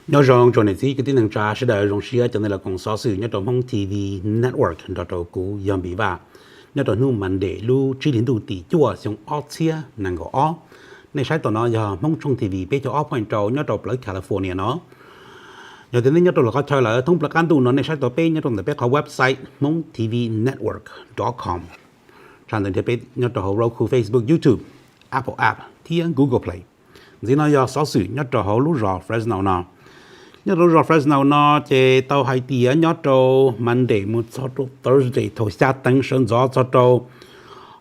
Nyob zoo tsoom niam txiv kwv tij neej tsa sawv daws, zoo siab cov nej los koom xov xwm nyob rau Hmoob T V Network nrog rau kuv yog Npis Vaj. Nyob rau hnub Monday lub tsib hli ntuj tim cuaj xyoo ob txhiab nees nkaum ob, nej saib tau no yog Hmoob Tshooj T V peb caug ob point rau nyob rau plawv California no. Yog tias nej nyob rau lwm qhov chaw lawm, thoob plaws qab ntuj no nej saib tau peb nyob rau ntawm peb qhov website hmongtv network dot com. Tshaj ntawd thiab peb nyob rau hauv Roku, Facebook, YouTube, Apple App thiab Google Play. Ntxiv no yog xov xwm nyob rau hauv lub zos Fresno no. Nyob rau lub zos Fresno no ces tau hais tias nyob rau Monday mus txog rau Thursday thaum xya teev sawv ntxov txog rau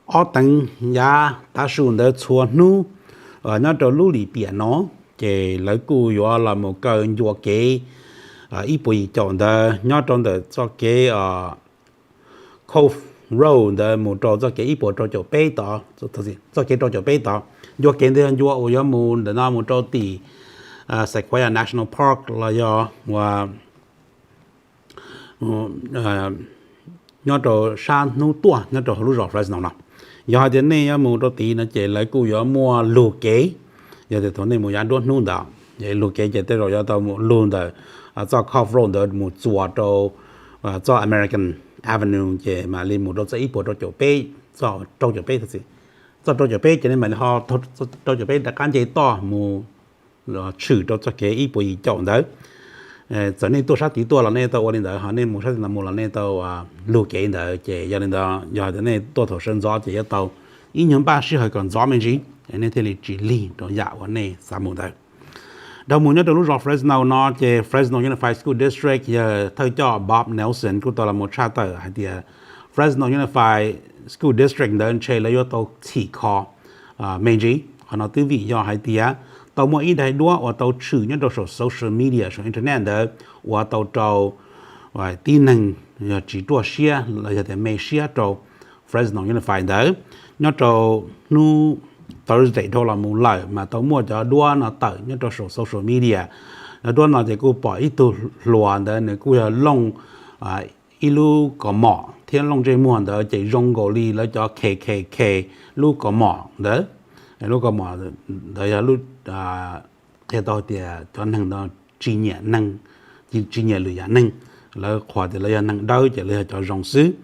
ob teev yav tav su ntawd txhua hnub, nyob rau lub lim piam no ces lawv kuj yuav los mus kaw ncua kev ib puas yim caum ntawd nyob rau ntawm txoj kev Cove Road ntawd mus rau txoj kev ib puas rau caum peb tod, txoj kev rau caum peb tod. Ncua kev ntawd yog ncua uas yuav mus ntawm no mus rau tim Sequoia National Park los yog ua nyob rau sab hnub tuaj nyob rau hauv lub zos Fresno no. Yog hais tias nej yuav mus rau tid no ces lawv kuj yuav muaj lug kev. Yog tias thaum nej mus yav nruab hnub ntawd, lug kev ces tej zaum yuav tau mus lug ntawm txoj Cove Road ntawd mus txuas rau txoj American Avenue ces mam li mus rau txoj ib puas rau caum peb, txoj rau caum peb, txoj rau caum peb ces nej mam li ho rau caum peb rov qab nce toj mus tshwm rau txoj kev ib puas yim caum ntawd. Txawm nej tuaj sab tid tuaj los nej tau ua li ntawd, ho nej mus sab tid no mus los nej tau lug kev ntawd. Ces yog li ntawd, yog tias nej tuaj thaum sawv ntxov ces yuav tau ib nyuag npaj sij hawm kom ntxov me ntsis nej thiaj li tsis lig rau yam uas nej xav mus ntawd. Dhau mus nyob rau lub zos Fresno no ces Fresno Unified School District yog thawj coj Bob Nelson kuj tau los mus tshaj tawm hais tias Fresno Unified School District ntawd ntshe lawv yuav tau txhim kho me ntsis. Qhov no twb vim yog hais tias tau muaj ib daim duab uas tau tshwm nyob rau saum social media, saum internet ntawd, uas tau rau tib neeg yog tsis ruaj siab los yog tias me siab rau Fresno Unified ntawd. Nyob rau hnub Thursday dhau los mus lawm mas tau muaj cov duab no tawm nyob rau saum social media. Cov duab no ces kuj pom ib tug hluas ntawd nws kuj yog looj ib lub kaus mom thiab looj ntsej muag ntawd ces zoo nkaus li lawv cov K K K lub kaus mom ntawd. Lub kaus mom ntawd yog lub qhia tau tias cov neeg no tsis nyiam neeg, tsis nyiam lwm yam neeg. Lawv qhuas tias lawv yog neeg dawb ces lawv yog cov zoo xwb.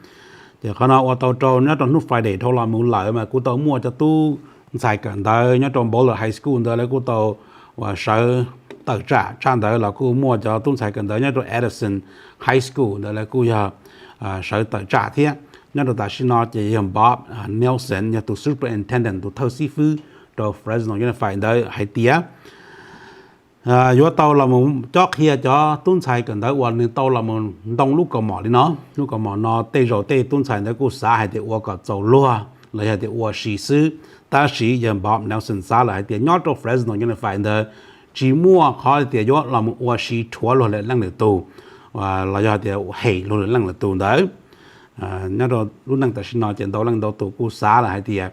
Ces qhov no ua tau rau nyob rau hnub Friday dhau los mus lawm mas kuj tau muaj cov tub ntxhais kawm ntawv nyob rau Ballard High School ntawd lawv kuj tau uas sawv tawm tsam. Tshaj ntawd los kuj muaj cov tub ntxhais kawm ntawv nyob rau Edison High School ntawd lawv kuj yog sawv tawm tsam thiab. Nyob rau tam sim no ces yog Bob Nelson yog tus superintendent, tus thawj xib fwb rau Fresno Unified ntawd hais tias yuav tau los mus cob qhia cov tub ntxhais kawm ntawv uas nws tau los mus ntoo lub kaus mom li no. Lub kaus mom no tej zaum tej tub ntxhais ntawd kuj xav hais tias ua kom txaus luag los yog tias ua si xwb, tab sis yog Bob Nelson xav lawm hais tias nyob rau Fresno Unified ntawd tsis muaj qhov tias yuav los mus ua si rhuav luag lwm leej lwm tus los yog tias hem luag lwm leej lwm tus ntawd. Nyob rau lub neej tam sim no ces ntau leej ntau tus kuj xav lawm hais tias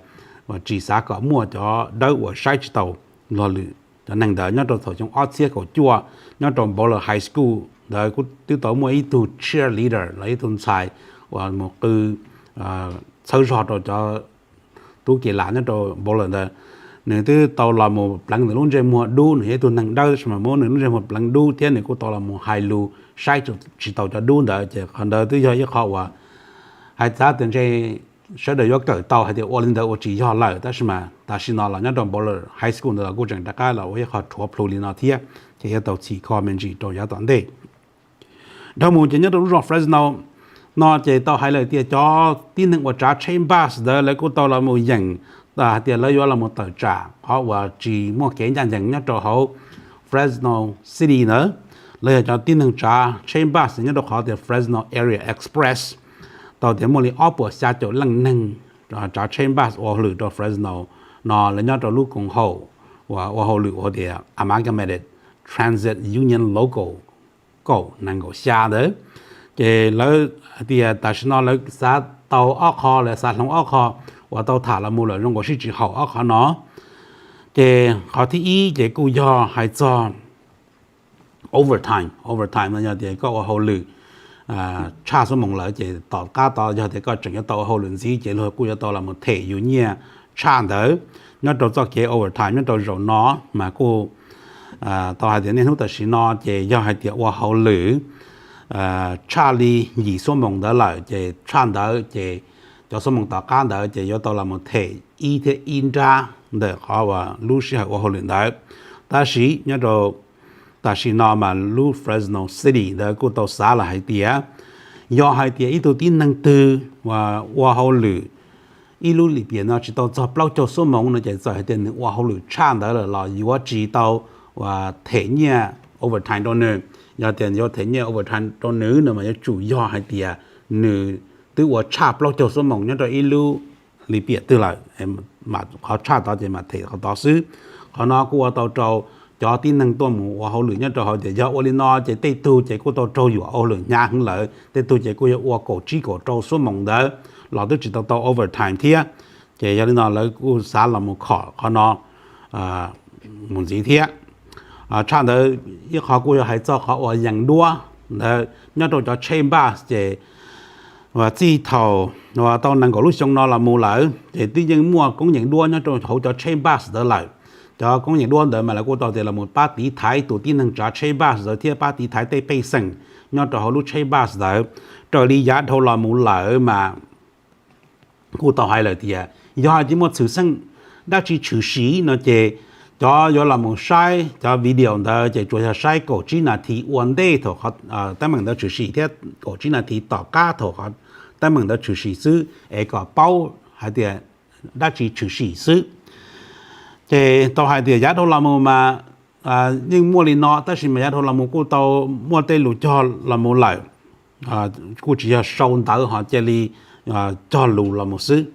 tsis xav kom muaj cov dawb uas saib tsis taus luag lwm cov neeg ntawd. Nyob rau thaum xyoo ob txhiab kaum cuaj nyob rau Ballard High School ntawd kuj twb tau muaj ib tug cheerleader los ib tug ntxhais uas mus qw txhawb zog rau cov tub kev las nyob rau Ballard ntawd. Nws twb tau los mus pleev nws lub ntsej muag dub, nws yog ib tug neeg dawb tab sis mas muab nws lub ntsej muag pleev dub thiab nws kuj tau los mus hais lus saib tsis taus cov dub ntawd. Ces qhov ntawd twb yog ib qho uas hais txav tias ntshe sawv daws yuav kawm tau hais tias ua li ntawd ua tsis yog lawm, tab sis mas tam sim no los nyob rau Ballard High School ntawd los kuj tseem rov qab los ua ib qho rhuav plhu li no thiab, ces yuav tau txhim kho me ntsis rau yav tom ntej. Dhau mus ces nyob rau lub zos Fresno no ces tau hais lawm tias cov tib neeg uas tsav tsheb bus ntawd lawv kuj tau los mus yeem hais tias lawv yuav los mus tawm tsam qhov uas tsis muaj kev ncaj ncees nyob rau hauv Fresno City ntawd. Lawv yog cov tib neeg tsav tsheb bus nyob rau qhov tias Fresno Area Express tau tias muaj li ob puas xya caum leej neeg tsav tsheb bus ua hauj lwm rau Fresno no, lawv nyob rau lub koom haum uas ua hauj lwm ua tias Amalgamated Transit Union Local kaum nees nkaum xya ntawd. Ces lawv hais tias tam sim no lawv xav tau ob qho, lawv xav hloov ob qho uas tau tham los mus lawm zoo nkaus sib tsis haum ob qho no. Ces qhov thib ib ces kuj yog hais txog overtime. Overtime no yog tias koj ua hauj lwm tshaj xuab moos lawm ces tom qab tod yog tias koj tseem yuav tau ua hauj lwm ntxiv ces luag kuj yuav tau los mus them yus nyiaj tshaj ntawd. Nyob rau txoj kev overtime nyob rau zaum no mas kuj Tau hais tias niaj hnub tam sim no ces yog hais tias ua hauj lwm tshaj li yim xuab moos ntawd lawm ces tshaj ntawd ces cov xuab moos tom qab ntawd ces yuav tau los them ib thiab ib nrab ntawm qhov uas lub sij hawm ua hauj lwm ntawd. Tab sis nyob rau tam sim no mas lub Fresno City ntawd kuj tau xav los hais tias yog hais tias ib tug tib neeg twg ua hauj lwm ib lub lim piam no tsis tau txog plaub caug xuab moos no ces txawm hais tias nws ua hauj lwm tshaj ntawd lawm los yuav tsis tau them nyiaj overtime rau nws. Yog tias yuav them nyiaj overtime rau nws no mas yuav tsum yog hais tias nws twb ua tshaj plaub caug xuab moos nyob rau ib lub lim piam twg lawm, qhov tshaj tod ces mam them qhov tod xwb. Qhov no kuj ua tau rau cov tib neeg tuaj mus ua hauj lwm nyob rau hauv tias yog ua li no ces tej tug ces kuj tau raug yuam ua hauj lwm hnyav heev lawm, tej tug ces kuj yog ua kaum tsib kaum rau xuab moos ntawd los twb tsis tau tau overtime thiab. Ces yog li no lawv kuj xav los mus khom qhov no mus ntxiv thiab. Tshaj ntawd ib qho kuj yog hais txog qhov uas yees duab ntawd nyob rau cov tsheb bus ces txij thaum tau nees nkaum lub xyoo no los mus lawm ces twb yeej muaj koob yees duab nyob rau hauv cov tsheb bus ntawd lawm. Cov koob yees duab ntawd mas lawv kuj tau tias los mus pab tiv thaiv tus tib neeg tsav tsheb bus ntawd thiab pab tiv thaiv tej pej xeem nyob rau hauv lub tsheb bus ntawd. Raws li yav dhau los mus lawm mas kuj tau hais lawm tias yog hais tias muaj txhwm xeej dab tsi tshwm sim no ces cov yuav los mus saib cov video ntawd ces tsuas yog saib kaum tsib nas this ua ntej thaum qhov teeb meem ntawd tshwm sim thiab kaum tsib nas this tom qab thaum qhov teeb meem ntawd tshwm sim xwb es kom paub hais tias dab tsi tshwm sim xwb. Ces tau hais tias yav dhau los mus mas yeej muaj li no tab sis mas yav dhau los mus kuj tau muaj tej lus cog los mus lawm, kuj tsis yog sau ntawv ho cia li cog lus los mus xwb,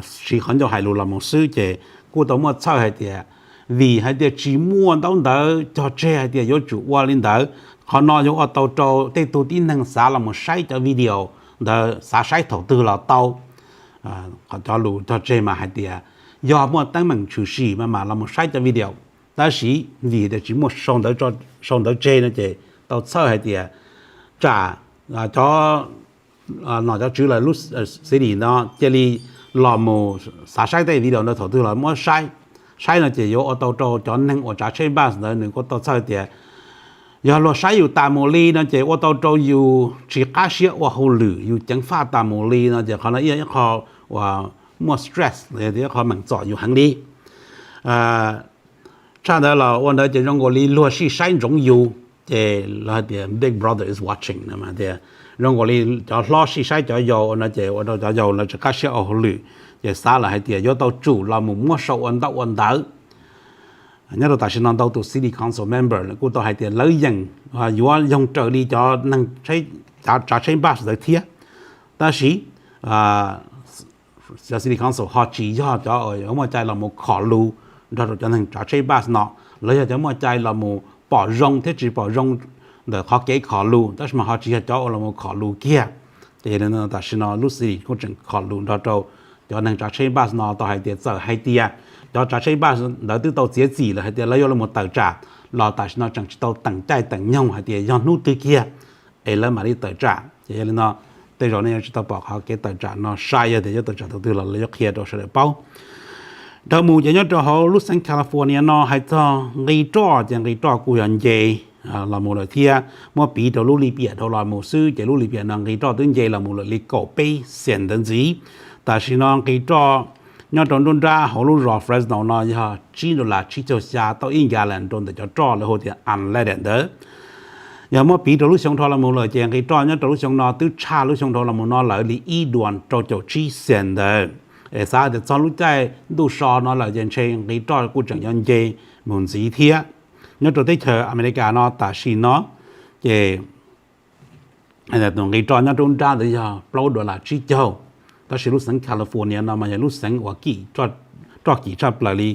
siv qhov ncauj hais lus los mus xwb ces kuj tau muaj txhawj hais tias vim hais tias tsis muaj ntaub ntawv cog tseg hais tias yuav tsum ua li ntawd, qhov no yuav ua tau rau tej tug tib neeg xav los mus saib cov video ntawd xav saib thaum twg los tau. Cov lus cog tseg mas hais tias yog muaj teeb meem tshwm sim mas mam los mus saib cov video, tab sis vim tias tsis muaj sau ntawv tseg no ces tau txhawj hais tias tsam cov nom cov tswv lawv lub city no cia li los mus xav saib tej video ntawd thaum twg los muab saib, saib no ces yuav ua tau rau cov neeg uas tsav tsheb bus ntawd nws kuj tau txhawj tias yog luag saib yus tas mus li no ces ua tau rau yus tsis qab siab ua hauj lwm, yus ceev faj tas mus li no ces qhov no ib yog ib qho uas muaj stress los yog tias ib qho meem txom yus heev li. Tshaj ntawd los ua ntawd ces zoo nkaus li luag sij saib ntsoov yus, ces lawv hais tias big brother is watching no tias zoo nkaus li cov hlob sij saib cov yau no ces ua rau cov yau lawv tsis qab siab ua hauj lwm, ces xav lawm hais tias yuav tau tsum los mus muab sau ua ntaub ua ntawv. Nyob rau tam sim no ntau tus city council member kuj tau hais tias lawv yeem yuav yoog raws li cov neeg tsav tsheb bus ntawd thiab, tab sis cov city council ho tsis yog cov uas yuav muaj cai los mus khom lus nrog rau cov neeg tsav tsheb bus no, lawv yog cov muaj cai los mus pom zoo thiab tsis pom zoo ntawm qhov kev khom lus, tab sis mas ho tsis yog cov uas los mus khom lus kiag. Ces yog li no tam sim no lub city kuj tseem khom lus nrog rau cov neeg tsav tsheb bus no tau hais tias txawm hais tias cov tsav tsheb bus ntawd twb tau txiav txim lawm hais tias lawv yuav los mus tawm tsam los tam sim no tseem tsis tau teem caij teem nyoog hais tias yog hnub twg kiag es lawv mam li tawm tsam. Ces yog li no tej zaum nej yuav tsis tau pom qhov kev tawm tsam no sai, yog tias yuav tawm tsam thaum twg los lawv yuav qhia rau sawv daws paub. Dhau mus ces nyob rau hauv lub xeev California no hais txog nqi roj ces nqi roj kuj yog nce los mus lawm thiab. Muab piv rau lub lim piam dhau los mus xwb ces lub lim piam no nqi roj twb nce los mus lawm li kaum peb cent ntawd ntxiv. Tam sim no nqi roj nyob rau nruab nrab hauv lub zos Fresno no yog tsib dollar tsib caug xya tauj ib gallon rau ntawm cov roj lawv hu tias unleaded ntawd. Yog muab piv rau lub xyoo dhau los mus lawm ces nqi roj nyob rau lub xyoo no twb tshaj lub xyoo dhau los mus no lawm li ib dollar rau caum tsib cent ntawd. Es xav tias txog lub caij ntuj so no lawm ces ntshe nqi roj kuj tseem yuav nce mus ntxiv thiab. Nyob rau teb chaws Amelikas no tam sim no ces tus nqi roj nyob rau nruab nrab ntawd yog plaub dollar tsib caug, tab sis lub xeev California no mas yog lub xeev uas roj kim tshaj plaws li,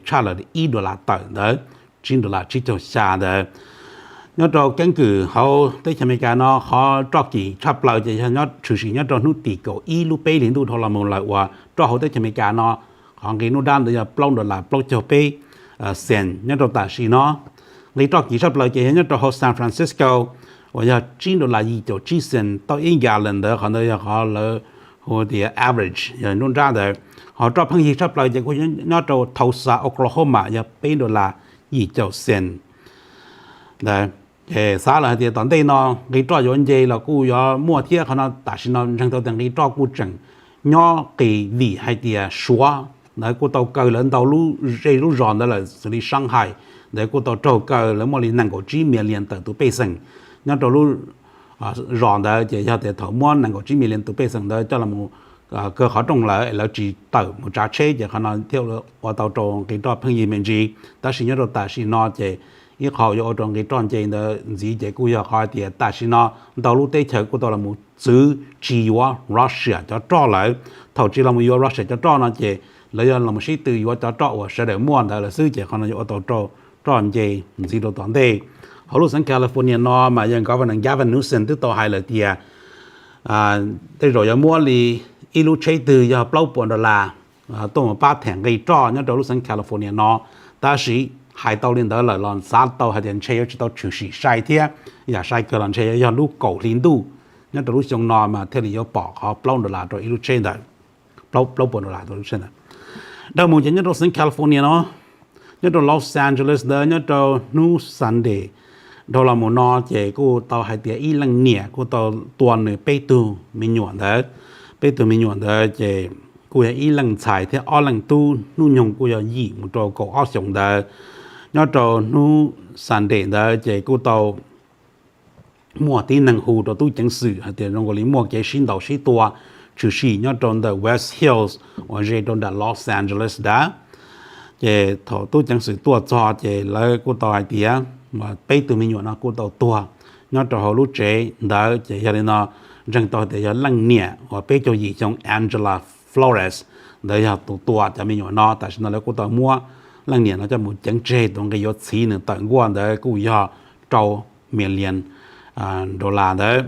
tshaj lawm ib dollar tawm ntawd, tsib dollar tsib caug xya ntawd. Nyob rau keeb kwm hauv teb chaws Amelikas no qhov roj kim tshaj plaws ces yog nyob tshwm sim nyob rau hnub tim kaum ib lub peb hlis ntuj dhau los mus lawm uas roj hauv teb chaws Amelikas no qhov nqi nruab nrab ntawd yog plaub dollar plaub caug peb cent nyob rau tam sim no. Nqi roj kim tshaj plaws ces yog nyob rau hauv San Francisco uas yog tsib dollar yim caum tsib cent tauj ib gallon ntawd, qhov ntawd yog qhov lawv hu tias average yog nruab nrab ntawd. Ho roj pheej yig tshaj plaws ces kuj nyob rau Tulsa, Oklahoma yog peb dollar yim caum cent ntawd. Ces xav lawm hais tias tom ntej no nqi roj yuav nce los kuj yuav muaj thiab, qhov no tam sim no ntseeg tau tias nqi roj kuj tseem nyob qis vim hais tias Suav ntawd kuj tau kaw lawv ntau lub zej lub zos ntawd lawm, xws li Shanghai ntawd kuj tau raug kaw, lawv muaj li nees nkaum tsib million tawm tus pej xeem nyob rau lub zos ntawd. Ces yog tias thaum muab nees nkaum tsib million tus pej xeem ntawd coj los kaw qhov rooj lawm, lawv tsis tawm mus tsav tsheb ces qhov no thiaj ua tau rau nqi roj pheej yig me ntsis. Tab sis nyob rau tam sim no ces ib qho yuav ua rau nqi roj nce ntawd ntxiv ces kuj yog qhov hais tias tam sim no ntau lub teb chaws kuj tau los mus txwv tsis yuav Russia cov roj lawm. Thaum tsis los mus yuav Russia cov roj no ces lawv yog los sib tw yuav cov roj uas sawv daws muaj ntawd lawm xwb, ces qhov no yuav ua tau rau roj nce ntxiv rau tom ntej. Hauv lub xeev California no mas yog Governor Gavin Newsom twb tau hais lawm tias tej zaum yuav muab li ib lub tsheb twg yog plaub puas dollar tuaj mus pab them nqi roj nyob rau lub xeev California no. Tab sis hais tau li ntawd lawm los xav tau hais tias ntshe yuav tsis tau tshwm sim sai thiab, yam sai kawg los ntshe yuav yog lub kaum hli ntuj nyob rau lub xyoo no mas thiaj li yuav pom qhov plaub dollar rau ib lub tsheb ntawd, plaub puas dollar rau lub tsheb ntawd. Dhau mus ces nyob rau xeev California no, nyob rau Los Angeles ntawd nyob rau hnub Sunday dhau los mus no ces kuj tau hais tias ib leej niam kuj tau tua nws peb tug me nyuam ntawd. Peb tug me nyuam ntawd ces kuj yog ib leej ntxhais thiab ob leej tub, hnub nyoog kuj yog yim mus rau kaum ob xyoos ntawd. Nyob rau hnub Sunday ntawd ces kuj tau muaj tib neeg hu rau tub ceev xwm hais tias zoo nkaus li muaj kev sib ntaus sib tua tshwm sim nyob rau ntawm West Hills uas ze rau nram Los Angeles ntawd. Ces thaum tub ceev xwm tuaj txog ces lawv kuj tau hais tias peb tug me nyuam no kuj tau tuag nyob rau hauv lub tsev ntawd. Ces yog li no ntseeg tau hais tias yog leej niam uas peb caug yim xyoo Angela Flores ntawd yog tus tua cov me nyuam no. Tam sim no lawv kuj tau muab leej niam no coj mus ceev tseg, tus nqi yuav txhiv nws tawm nkuaj ntawd kuj yog rau million dollar ntawd.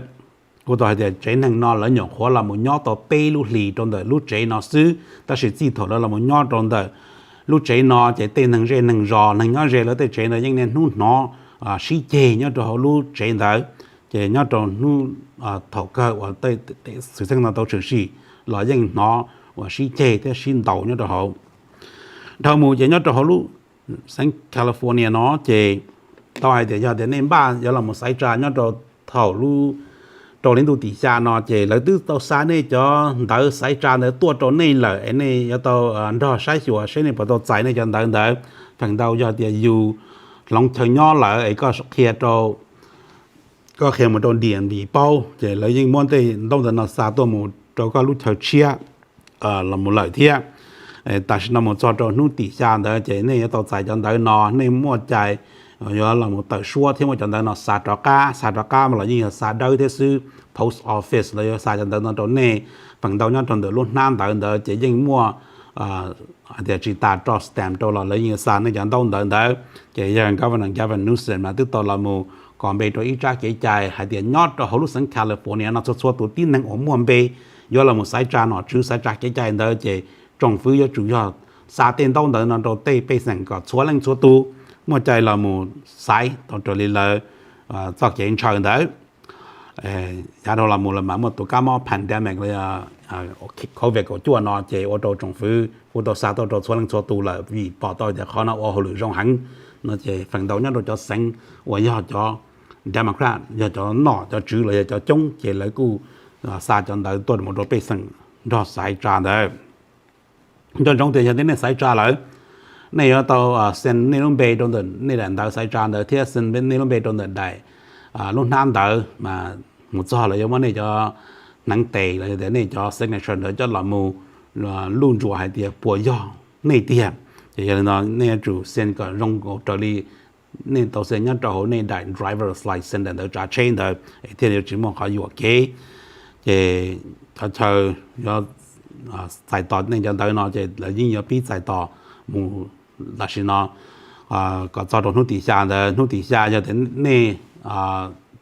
Kuj tau hais tias tsev neeg no lawv nyuam qhuav los mus nyob tau peb lub hlis rau ntawm lub tsev no xwb, tab sis txij thaum lawv los mus nyob rau ntawm lub tsev no ces tej neeg zej neeg zos neeg nyob ze lawv tej tsev ntawd yeej niaj hnub hnov sib ceg nyob rau hauv lub tsev ntawd. Ces nyob rau hnub thaum kawg uas tej xwm txheej no tau tshwm sim los yeej hnov uas sib ceg thiab sib ntaus nyob rau hauv. Dhau mus ces nyob rau hauv lub xeev California no ces tau hais tias yog tias nej npaj yuav los mus xaiv tsa nyob rau thaum lub rau li ntuj tim xya no ces lawv twb tau xa nej cov ntawv xaiv tsa ntawd tuaj rau nej lawm es nej yuav tau nrog saib xyuas seb nej puas tau txais nej cov ntawv ntawd. Feem ntau yog tias yus hloov chaw nyob lawm es koj qhia rau, koj qhia mus rau D M V paub ces lawv yeej muab tej ntaub ntawv no xa tuaj mus rau koj lub chaw tshiab los mus lawm thiab. Tam sim no mus txog rau hnub tim xya ntawd ces nej yuav tau txais cov ntawv no, nej muaj cai yuav los mus tawm suab thiab muab cov ntawv no xa rov qab. Xa rov qab mas los yeej yog xa dawb thiab xwb, post office lawv yuav xa cov ntawv no rau nej. Feem ntau nyob rau ntawm lub hnab ntawv ntawd ces yeej muaj hais tias tsis tas roj stamp rau los lawv yeej yuav xa nej cov ntaub ntawv ntawd. Ces yog Governor Gavin Newsom mas twb tau los mus kos npe rau ib tsab kev cai hais tias nyob rau hauv lub xeev California no txhua txhua tus tib neeg uas muaj npe yuav los mus xaiv tsa nom tswv xaiv tsa kev cai ntawd ces tsoom fwv yuav tsum yog xa tej ntaub ntawv no rau tej pej xeem kom txhua leej txhua tus muaj cai los mus xaiv tau raws li lawv txoj kev ntshaw ntawd. Yav dhau los mus los mas muaj tus kab mob pandemic los yog covid kaum cuaj no ces ua rau tsoom fwv kuj tau xa tuaj rau txhua leej txhua tus lawm vim pom tau tias qhov no ua hauj lwm zoo heev no ces feem ntau nyob rau cov xeev uas yog cov Democrat, yog cov nom cov tswv los yog cov coob ces lawv kuj xa cov ntawv tuaj mus rau pej xeem nrog xaiv tsa ntawd. Nco ntsoov tias yog tias nej xaiv tsa lawm, nej yuav tau send nej lub npe rau ntawm nej daim ntawv xaiv tsa ntawd thiab send nej lub npe rau ntawm daim lub hnab ntawv mas mus txog lawv yuav muab nej cov hneev tes los yog tias nej cov signature ntawd coj los mus luj ntsuas hais tias puas yog nej tiag. Ces yog li no nej yuav tsum send kom zoo raws li nej tau send nyob rau hauv nej daim driver's license, daim ntawv tsav tsheb ntawd es thiaj li yuav tsis muaj qhov yuam kev. Ces cov chaw yuav txais tos nej cov ntawv no ces lawv yeej yuav pib txais tos mus tam sim no kom txog rau hnub tim xya ntawd. Hnub tim xya yog tias nej,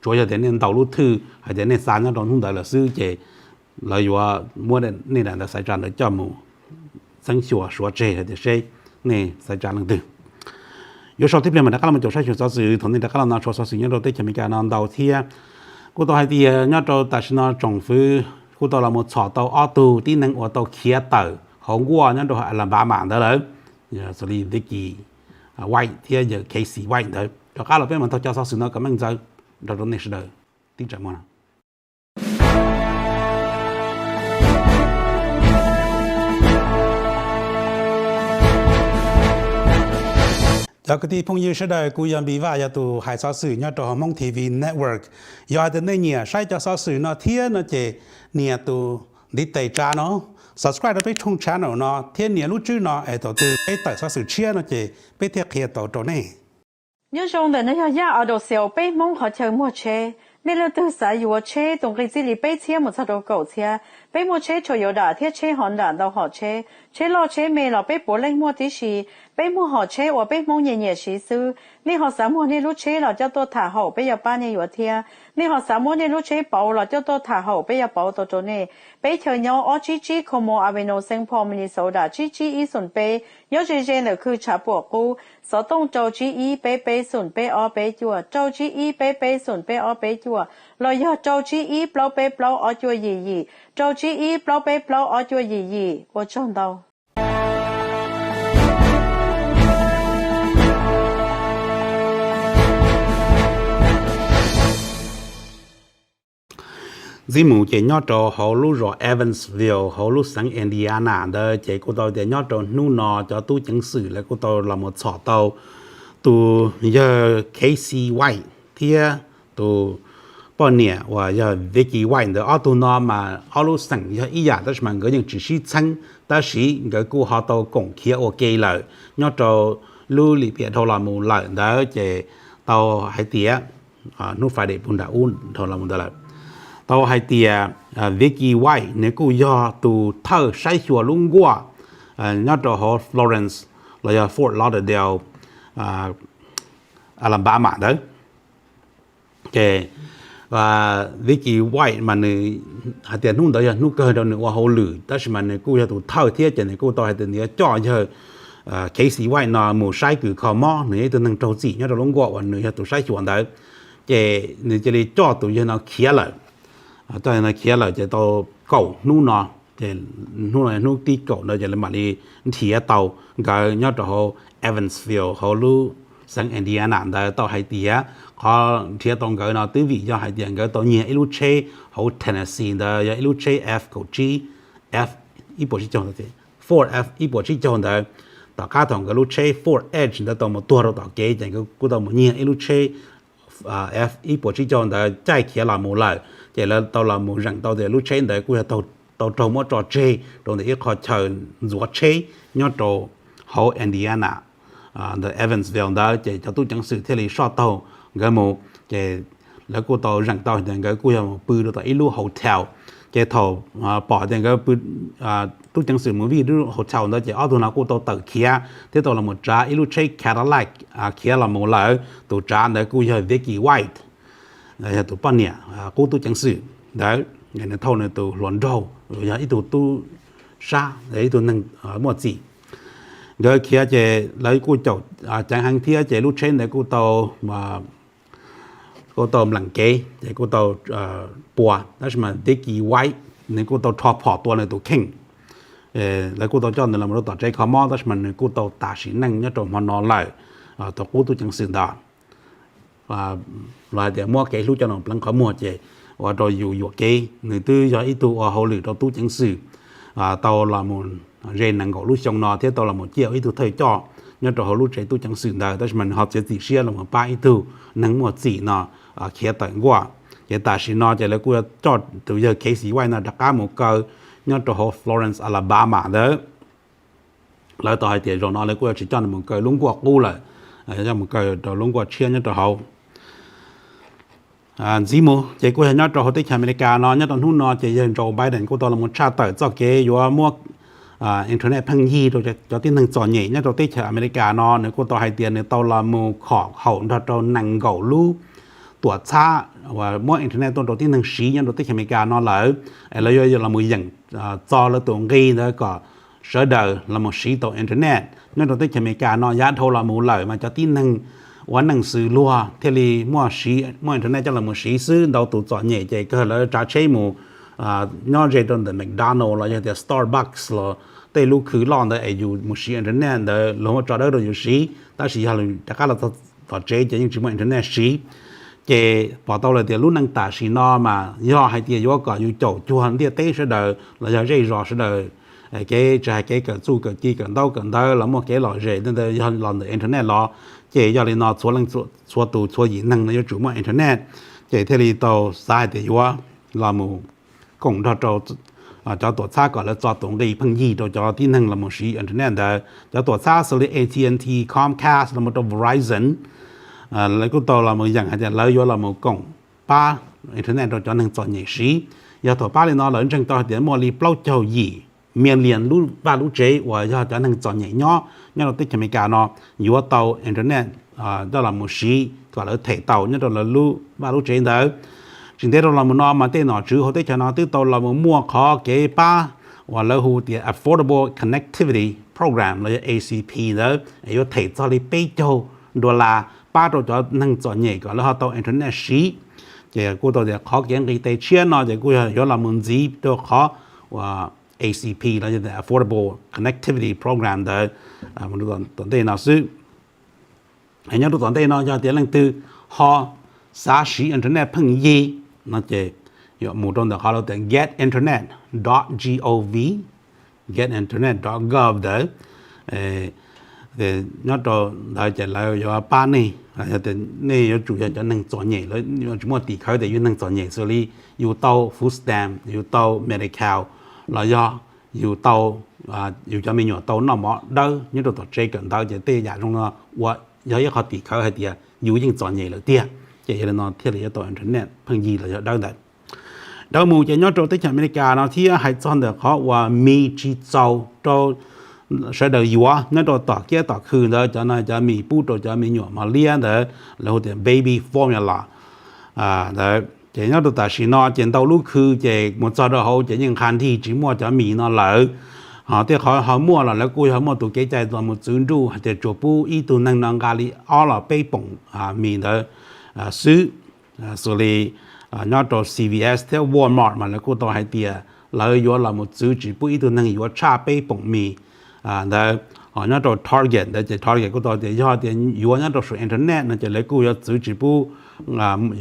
tsuav yog tias nej ntaus lub thwj hais tias nej xa nyob rau hnub ntawd lawm xwb ces lawv yuav muab nej daim ntawv xaiv tsa ntawd coj mus txeeb xyuas suav tseg hais tias seb nej xaiv tsa leej twg. Yuav sau tib pliag mam rov qab los caum saib xyuas xov xwm. Thaum nej rov qab los no sau xov xwm nyob rau teb chaws Amelikas no ntau thiab. Kuj tau hais tias nyob rau tam sim no tsoom fwv kuj tau los mus txhom tau ob tug tib neeg uas tau khiav tawm hauv nkuaj nyob rau Alabama ntawd lawm, xws li Vicky White thiab yawg Casey White ntawd. Rov qab los peb mam taug cov xov xwm no kom meej ntxaws nrog rau nej sawv daws tib tsam muag no. Cov kwv tij phooj ywg sawv daws, kuv yog Npis Vaj, yog tus hais xov xwm nyob rau hauv Hmoob T V Network. Yog hais tias nej nyiam saib cov xov xwm no thiab no ces nias tus ntiv tes tsav no, subscribe rau peb tshooj channel no thiab nias lub tswb no es thaum twg peb tawm xov xwm tshiab no ces peb thiaj qhia tau rau nej. Nyob zoo, ntawm no yog Yaj Auto Sales, peb Hmoob qhov chaw muag tsheb. Nej leej twg xav yuav tsheb tus nqi txij li peb txhiab mus txog rau kaum txhiab, peb muaj tsheb Toyota thiab tsheb Honda ntau hom tsheb. Tsheb loj tsheb me los peb puav leej muaj tib si. Peb muag hom tsheb uas peb Hmoob nyiam nyiam siv xwb. Nej ho xav muag nej lub tsheb los coj tuaj tham haum, peb yuav pab nej yuav thiab. Nej ho xav muab nej lub tsheb pauv los coj tuaj tham haum, peb yuav pauv tau rau nej. Peb chaw nyob ob tsib tsib Como Avenue, Saint Paul, Minnesota tsib tsib ib xoom peb, nyob ze ze ntawm khw tshav puam qub. Xov tooj rau tsib ib peb peb xoom peb ob peb cuaj, rau tsib ib peb peb xoom peb ob peb cuaj, los yog rau tsib ib plaub peb plaub ob cuaj yim yim, rau tsib ib plaub peb plaub ob cuaj yim yim. Ua tsaug ntau. Ntxiv mus ces nyob rau hauv lub zos Evansville hauv lub xeev Indiana ntawd ces kuj tau tias nyob rau hnub no cov tub ceev xwm lawv kuj tau los mus txhom tau tus yawg Casey White thiab tus poj niam uas yog Vicky White ntawd. Ob tug no mas ob lub xeem yog ib yam tab sis mas nkawd yeej tsis sib txheeb, tab sis nkawd kuj ho tau koom khiav ua ke lawm. Nyob rau lub lim piam dhau los mus lawm ntawd ces tau hais tias hnub Friday puag nram ub dhau los mus ntawd lawm, tau hais tias Vicky White nws kuj yog tus thawj saib xyuas lub nkuaj nyob rau hauv Florence los yog Fort Lauderdale, Alabama ntawd. Ces Vicky White mas nws hais tias hnub ntawd yog hnub kawg rau nws ua hauj lwm, tab sis mas nws kuj yog tus thawj thiab ces nws kuj tau hais tias nws yuav coj yawg Casey White no mus saib kws kho mob. Nws yog ib tug neeg raug txim nyob rau lub nkuaj uas nws yog tus saib xyuas ntawd, ces nws cia li coj tus yawg no khiav lawm. Coj yawg no khiav lawm ces tau kaum hnub no, ces hnub no hnub tib kaum ntawd ces lawv mam li nrhiav tau nkawd nyob rau hauv Evansville hauv lub xeev Indiana ntawd. Tau hais tias qhov nrhiav tau nkawd no twb vim yog hais tias nkawd tau nyiag ib lub tsheb hauv Tennessee ntawd, yog ib lub tsheb F kaum tsib, F ib puas tsib caug, Ford F ib puas tsib caug ntawd. Tom qab thaum nkawd lub tsheb Ford Edge ntawd tau mus tuag rau tom kev ces nkawd kuj tau mus nyiag ib lub tsheb F ib puas tsib caug ntawd caij khiav los mus lawm. Ces lawv tau los mus zeem tau tias lub tsheb ntawd kuj yog tau raug muab tso tseg rau ntawm ib qho chaw ntxuav tsheb nyob rau hauv Indiana ntawm Evansville ntawd. Ces cov tub ceev xwm thiaj li soj taug nkawd mus, ces lawv kuj tau zeem tau tias nkawd kuj yog mus pw rau tom ib lub hotel. Ces thaum pom tias nkawd pw, tub ceev xwm mus vij lub hotel ntawd ces ob tug no kuj tau tawm khiav thiab tau los mus tsav ib lub tsheb Cadillac khiav los mus lawm. Tus tsav ntawd kuj yog Vicky White, yog tus poj niam qub tub ceev xwm ntawd, nws thauj nws tus hluas nraug, yog ib tug tub sab, ib tug neeg muaj txim. Nkawd khiav ces lawv kuj caum ceev heev thiab ces lub tsheb ntawd kuj tau kuj tau mleem kev ces kuj tau pua, tab sis mas Vicky White nws kuj tau rho phom tua nws tus kheej. Lawv kuj tau coj nws los rau tom tsev kho mob, tab sis mas nws kuj tau tas sim neej nyob rau hmo no lawm, tau qub tub ceev xwm ntawd. Los hais tias muab kev hlub coj los pleev qhov muag ces ua rau yus yuam kev. Nws twb yog ib tug ua hauj lwm rau tub ceev xwm tau los mus ze nees nkaum lub xyoo no thiab tau los mus ciaj ua ib tug thawj coj nyob rau hauv lub tsev tub ceev xwm ntawd, tab sis mas nws ho txiav txim siab los mus pab ib tug neeg muaj txim no khiav tawm nkuaj. Ces tam sim no ces lawv kuj yuav coj tus yawg Casey White no rov qab mus kaw nyob rau hauv Florence, Alabama ntawd. Lawv tau hais tias zaum no lawv kuj yuav tsis coj nws mus kaw lub nkuaj qub lawm, coj mus kaw rau lub nkuaj tshiab nyob rau hauv. Ntxiv mus ces kuj yog nyob rau hauv teb chaws Amelikas no, nyob rau hnub no ces yawg Joe Biden kuj tau los mus tshaj tawm txoj kev yuav muab internet pheej yig rau cov tib neeg txom nyem nyob rau teb chaws Amelikas no. Nws kuj tau hais tias nws tau los mus khom haum nrog rau nees nkaum lub tuam txhab uas muab internet tuaj rau tib neeg siv nyob rau teb chaws Amelikas no lawm, es lawv yuav los mus yeem txo lawv tus nqi ntawd kom sawv daws los mus siv tau internet nyob rau teb chaws Amelikas no. Yav dhau los mus lawm mas cov tib neeg ua neej xws luag thiaj li muaj siv, muaj internet coj los mus siv xwb. Ntau tus txom nyem ces kawg lawv tsav tsheb mus nyob ze rau ntawm McDonald los yog tias Starbucks los tej lub khw loj ntawd es yus mus siv internet ntawd luag muab tso dawb rau yus siv. tab sis yog rov qab los tom tsev ces yeej tsis muaj internet siv. Ces pom tau lawm tias lub neej tam sim no mas yog hais tias yuav kom yus caum cuag ntiaj teb sawv daws los yog zej zos sawv daws, kev tsis hais kev kawm txuj kawm ci kawm ntaub kawm ntawv los muaj kev lom zem ntawd yog los ntawm internet los. Ces yog li no txhua leej txhua tus txhua yim neeg no yuav tsum muaj internet, ces thiaj li tau xav hais tias yuav los mus koom nrog rau cov tuam txhab kom lawv txo tus nqi pheej yig rau cov tib neeg los mus siv internet ntawd. Cov tuam txhab xws li A T and T, Comcast los mus rau Verizon, lawv kuj tau los mus yeem hais tias lawv yuav los mus koom pab internet rau cov neeg txom nyem siv. Yog thaum pab li no lawv ntseeg tau hais tias muaj li plaub caug yim million lub vaj lub tsev uas yog cov neeg txom nyem nyob nyob rau teb chaws Amelikas no yuav tau internet coj los mus siv kom lawv them tau nyob rau lawv lub vaj lub tsev ntawd. Tsis ntev rau los mus no mas tej nom tswv hauv teb chaws no twb tau los mus muaj qhov kev pab uas lawv hu tias Affordable Connectivity Program los yog A C P ntawd, yuav them txog li peb caug dollar pab rau cov neeg txom nyem kom lawv ho tau internet siv. Ces kuj tau tias qhov kev nqis tes tshiab no ces kuj yuav los mus ntxiv rau qhov uas A C P los yog Affordable Connectivity Program ntawd tom ntej no xwb. Nyob rau tom ntej no yog tias leej twg ho xav siv internet pheej yig no ces yuav mus rau ntawm qhov lawv tias get internet dot gov, get internet dot gov ntawd. Nyob rau ntawd ces lawv yuav pab nej, yog tias nej yuav tsum yog cov neeg txom nyem, lawv tsis muaj tim khawv tias yus neeg txom nyem xws li yus tau food stamp, yus tau Medi-Cal, los yog yus tau, yus cov me nyuam tau noj mov dawb nyob rau tom tsev kawm ntawv ces tej yam zoo no uas yog ib qho tim khawv hais tias yus yeej txom nyem lawm tiag. Ces yog li no thiaj li yuav tau internet pheej yig los yog dawb ntawd. Dhau mus ces nyob rau teb chaws Amelikas no thiab hais txog ntawm qhov uas mis tsis txaus rau sawv daws yuav nyob rau tom kiab tom khw ntawd, cov no cov mis pub rau cov me nyuam mos liab ntawd lawv hu tias baby formula ntawd. Ces nyob rau tam sim no ces ntau lub khw ces mus txog rau hauv ces yeej nqha nrig tsis muaj cov mis no lawm. Ho tej qhov ho muaj los lawv kuj yog muaj tus kev cai los mus txwv nruj hais tias tsuas pub ib tug neeg no nqa li ob los peb poom mis ntawd xwb. Xws li nyob rau C V S thiab Walmart mas lawv kuj tau hais tias lawv yuav los mus txwv tsis pub ib tug neeg yuav tshaj peb poom mis ntawd. Ho nyob rau Target ntawd ces Target kuj tau tias yog tias yuav nyob rau saum internet no ces lawv kuj yuav txwv tsis pub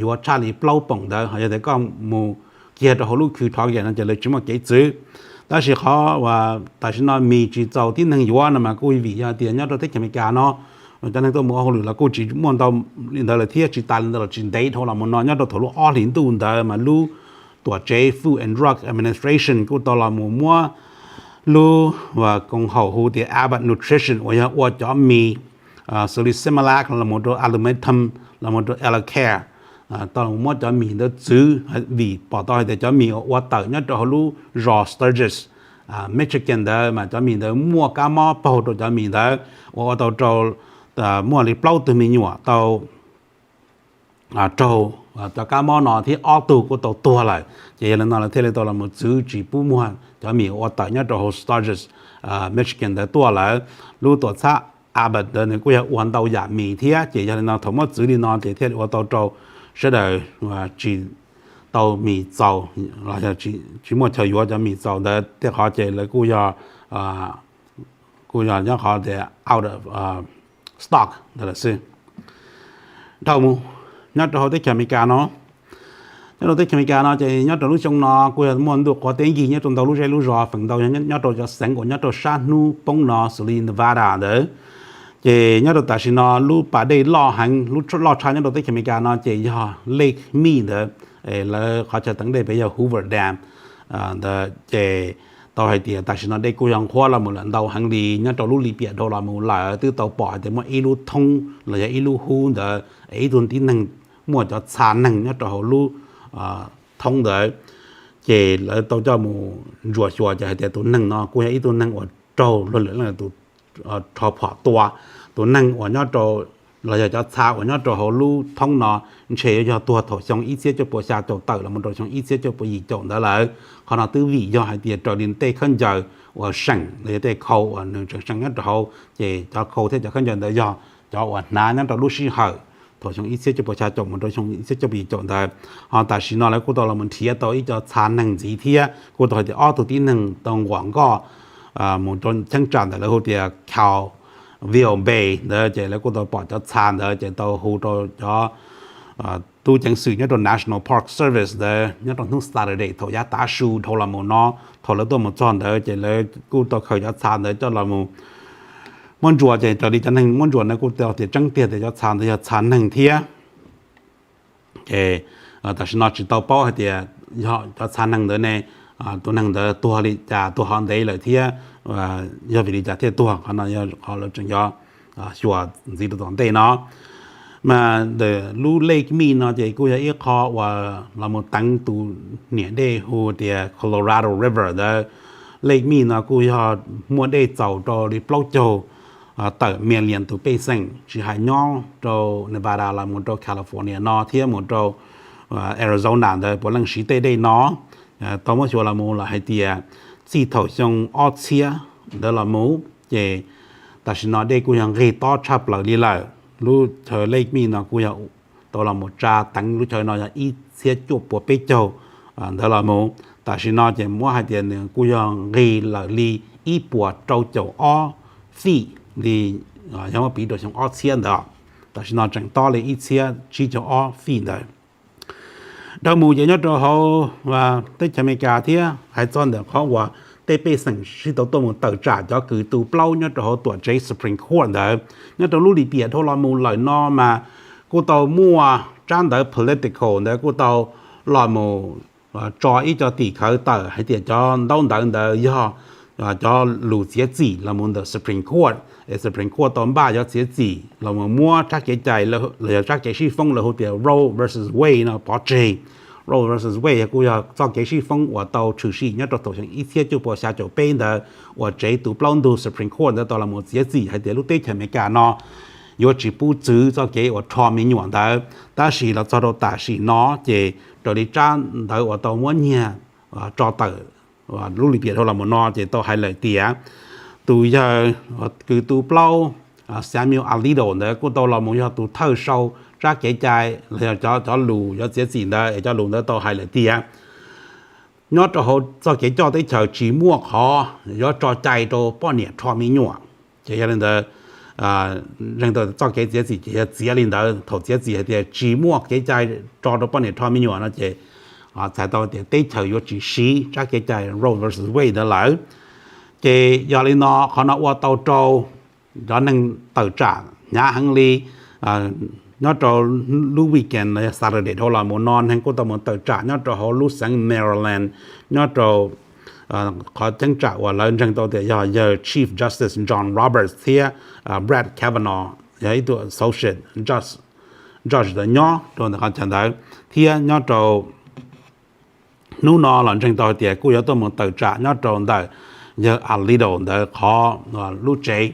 yuav tshaj li plaub poom ntawd. Ho yog tias koj mus kiag rau hauv lub khw Target no ces lawv tsis muaj kev txwv. Tab sis qhov uas tam sim no mis tsis txaus tib neeg yuav no mas kuj vim yog tias nyob rau teb chaws Amelikas no cov neeg tuaj mus ua hauj lwm los kuj tsis muaj ntau li ntawd lawm thiab tsis tas li ntawd los tsis ntev dhau los mus no nyob rau thaum lub ob hlis ntuj ntawd mas lub tuam tsev Food and Drug Administration kuj tau los mus muab lub koom haum hu tias Abbott Nutrition uas yog ua cov mis xws li Similac los mus rau Alumentum los mus rau Eclair, tau los muab cov mis ntawd txwv vim pom tau hais tias cov mis uas ua tawm nyob rau hauv lub zos Sturgis, Michigan ntawd mas cov mis ntawd muaj kab mob paug rau cov mis ntawd uas ua tau rau muaj li plaub tug me nyuam tau raug cov kab mob no thiab ob tug kuj tau tuag lawm. Ces yog li no lawv thiaj li tau los mus txwv tsis pub muag cov mis ua tawm nyob rau hauv Sturgis, Michigan ntawd tuaj lawm. Lub tuam txhab Abbott ntawd nws kuj yog ua ntau yam mis thiab, ces yog li no thaum muab txwv li no ces thiaj li ua tau rau sawv daws tsis tau mis txaus los yog tsis muaj chaw yuav cov mis txaus ntawd tej qhov ces lawv kuj yog kuj yog nyob qhov tias out of stock ntawd lawm xwb. Dhau mus nyob rau hauv teb chaws Amelikas no, nyob rau teb chaws Amelikas no ces nyob rau lub xyoo no kuj yog muaj ntuj qhuav teb nkig nyob rau ntau lub zej lub zos, feem ntau nyob rau cov xeev uas nyob rau sab hnub poob no xws li Nevada ntawd. Ces nyob rau tam sim no lub pas dej loj heev, lub loj tshaj nyob rau teb chaws Amelikas no ces yog Lake Mead ntawd, lawv qhov chaw teev dej peb yog Hoover Dam ntawd ces tau hais tias tam sim no dej kuj yog nqhuab los mus lawm ntau heev li. Nyob rau lub lim piam dhau los mus lawm twb tau pom hais tias muaj ib lub thoob los yog ib lub hub ntawd, ib tug tib neeg muaj cov txha neeg nyob rau hauv lub thoob ntawd, ces lawv tau coj mus ntsuam xyuas ces hais tias tus neeg no kuj yog ib tug neeg uas raug luag lwm leej tus rho phom tua. Tus neeg uas nyob rau los yog cov txha uas nyob rau hauv lub thoob no ntshe yuav yog tuag thaum xyoo ib txhiab cuaj puas xya caum tawm los mus rau xyoo ib txhiab cuaj puas yim caum ntawd lawm. Qhov no twb vim yog hais tias raws li tej khaub ncaws uas seem los yog tej khau uas nws tseem seem nyob rau hauv, ces cov khau thiab cov khaub ncaws ntawd yog cov uas hnav nyob rau lub sij hawm thaum xyoo ib txhiab cuaj puas xya caum mus rau xyoo ib txhiab cuaj puas yim caum ntawd. Ho tam sim no lawv kuj tau los nrhiav tau ib co txha neeg ntxiv thiab kuj tau hais tias ob tug tib neeg tau nquam nkoj mus rau cheeb tsam ntawm lawv hu tias Cal Ville Bay ntawd ces lawv kuj tau pom cov txha ntawd ces tau hu rau cov tub ceev xwm nyob rau National Park Service ntawd nyob rau hnub Saturday thaum yav tav su dhau los mus no, thaum lawv tuaj mus txog ntawd ces lawv kuj tau khaws cov txha ntawd coj los mus muab ntsuas ces raws li cov neeg muab ntsuas ntawd kuj tau tias tseeb tiag tias cov txha ntawd yog txha neeg thiab. Ces tam sim no tsis tau paub hais tias yog cov txha neeg ntawd ne, tus neeg ntawd tuag li cas, tuag hov ntev lawm thiab yog vim li cas thiaj tuag, qhov no yog qhov lawv tseem yuav xyuas ntxiv rau tom ntej no. Mas ntawm lub Lake Mead no ces kuj yog ib qho uas los mus teev tus niam dej hu tias Colorado River ntawd. Lake Mead no kuj yog muaj dej txaus rau li plaub caug tawm million tus pej xeem tsis hais nyob rau Nevada los mus rau California no thiab mus rau Arizona ntawd puav leej siv tej dej no. Tau muab xyuas los mus lawm hais tias txij thaum xyoo ob txhiab ntawd los mus ces tam sim no dej kuj yog nqig tob tshaj plaws li lawm. Lub chaw Lake Mead no kuj yog tau los mus tsa teev lub chaw no yog ib txhiab cuaj puas peb caug ntawd los mus. Tam sim no ces muab hais tias nws kuj yog nqig lawm li ib puas rau caum ob feet li, yog muab piv rau xyoo ob txhiab ntawd. Tam sim no tseem tob li ib txhiab tsib caug ob feet ntawd. Dhau mus ces nyob rau hauv teb chaws Amelikas thiab hais txog ntawm qhov uas tej pej xeem sib tau tuaj mus tawm tsam cov kws tu plaub nyob rau hauv tuam tsev Supreme Court ntawd, nyob rau lub lim piam dhau los mus lawm no mas kuj tau muaj tsab ntawv political ntawd kuj tau los mus tso ib co tim khawv tawm hais tias cov ntaub ntawv ntawd yog cov lus txiav txim los mus ntawm Supreme Court, es Supreme Court tau npaj cov txiav txim los mus muab tsab kev cai los yog tsab kev sib foob lawv hu tias Roe versus Wade no pov tseg. Roe versus Wade kuj yog txoj kev sib foob uas tau tshwm sim nyob rau thaum xyoo ib txhiab cuaj puas xya caum peb ntawd uas tsev tu plaub ntug Supreme Court ntawd tau los mus txiav txim hais tias lub teb chaws Amelikas no yuav tsis pub txwv txoj kev uas rho me nyuam ntawd. Tab sis los txog rau tam sim no ces raws li tsab ntawv uas tau muab nyiag tso tawm lub lim piam dhau los mus no ces tau hais lawm tias tus yawg kws tu plaub Samuel Alito ntawd kuj tau los mus yog tus thawj sau tsab kev cai los yog cov lus yuav txiav txim ntawd es cov lus ntawd tau hais lawm tias nyob rau hauv txoj kev coj teb chaws tsis muaj qhov yuav tso cai rau poj niam rho me nyuam. Ces yog li ntawd, ntseeg tau txoj kev txiav txim ces yog txiav li ntawd. Thaum txiav txim hais tias tsis muaj kev cai tso rau poj niam rho me nyuam no ces txhais tau tias teb chaws yuav tsis siv tsab kev cai Roe versus Wade ntawd lawm. Ces yog li no qhov no ua tau rau cov neeg tawm tsam hnyav heev li. Nyob rau lub weekend los yog Saturday dhau los mus no neeg kuj tau mus tawm tsam nyob rau hauv lub xeev Maryland, nyob rau qhov ceeb tsam uas lawv ntseeg tau tias yog yawg Chief Justice John Roberts thiab Brett Kavanaugh yog ib tug associate judge ntawd nyob rau ntawm qhov chaw ntawd, thiab nyob rau hnub no los ntseeg tau hais tias kuj yuav tuaj mus tawm tsam nyob rau ntawm yawg Alito ntawd qhov lub tsev.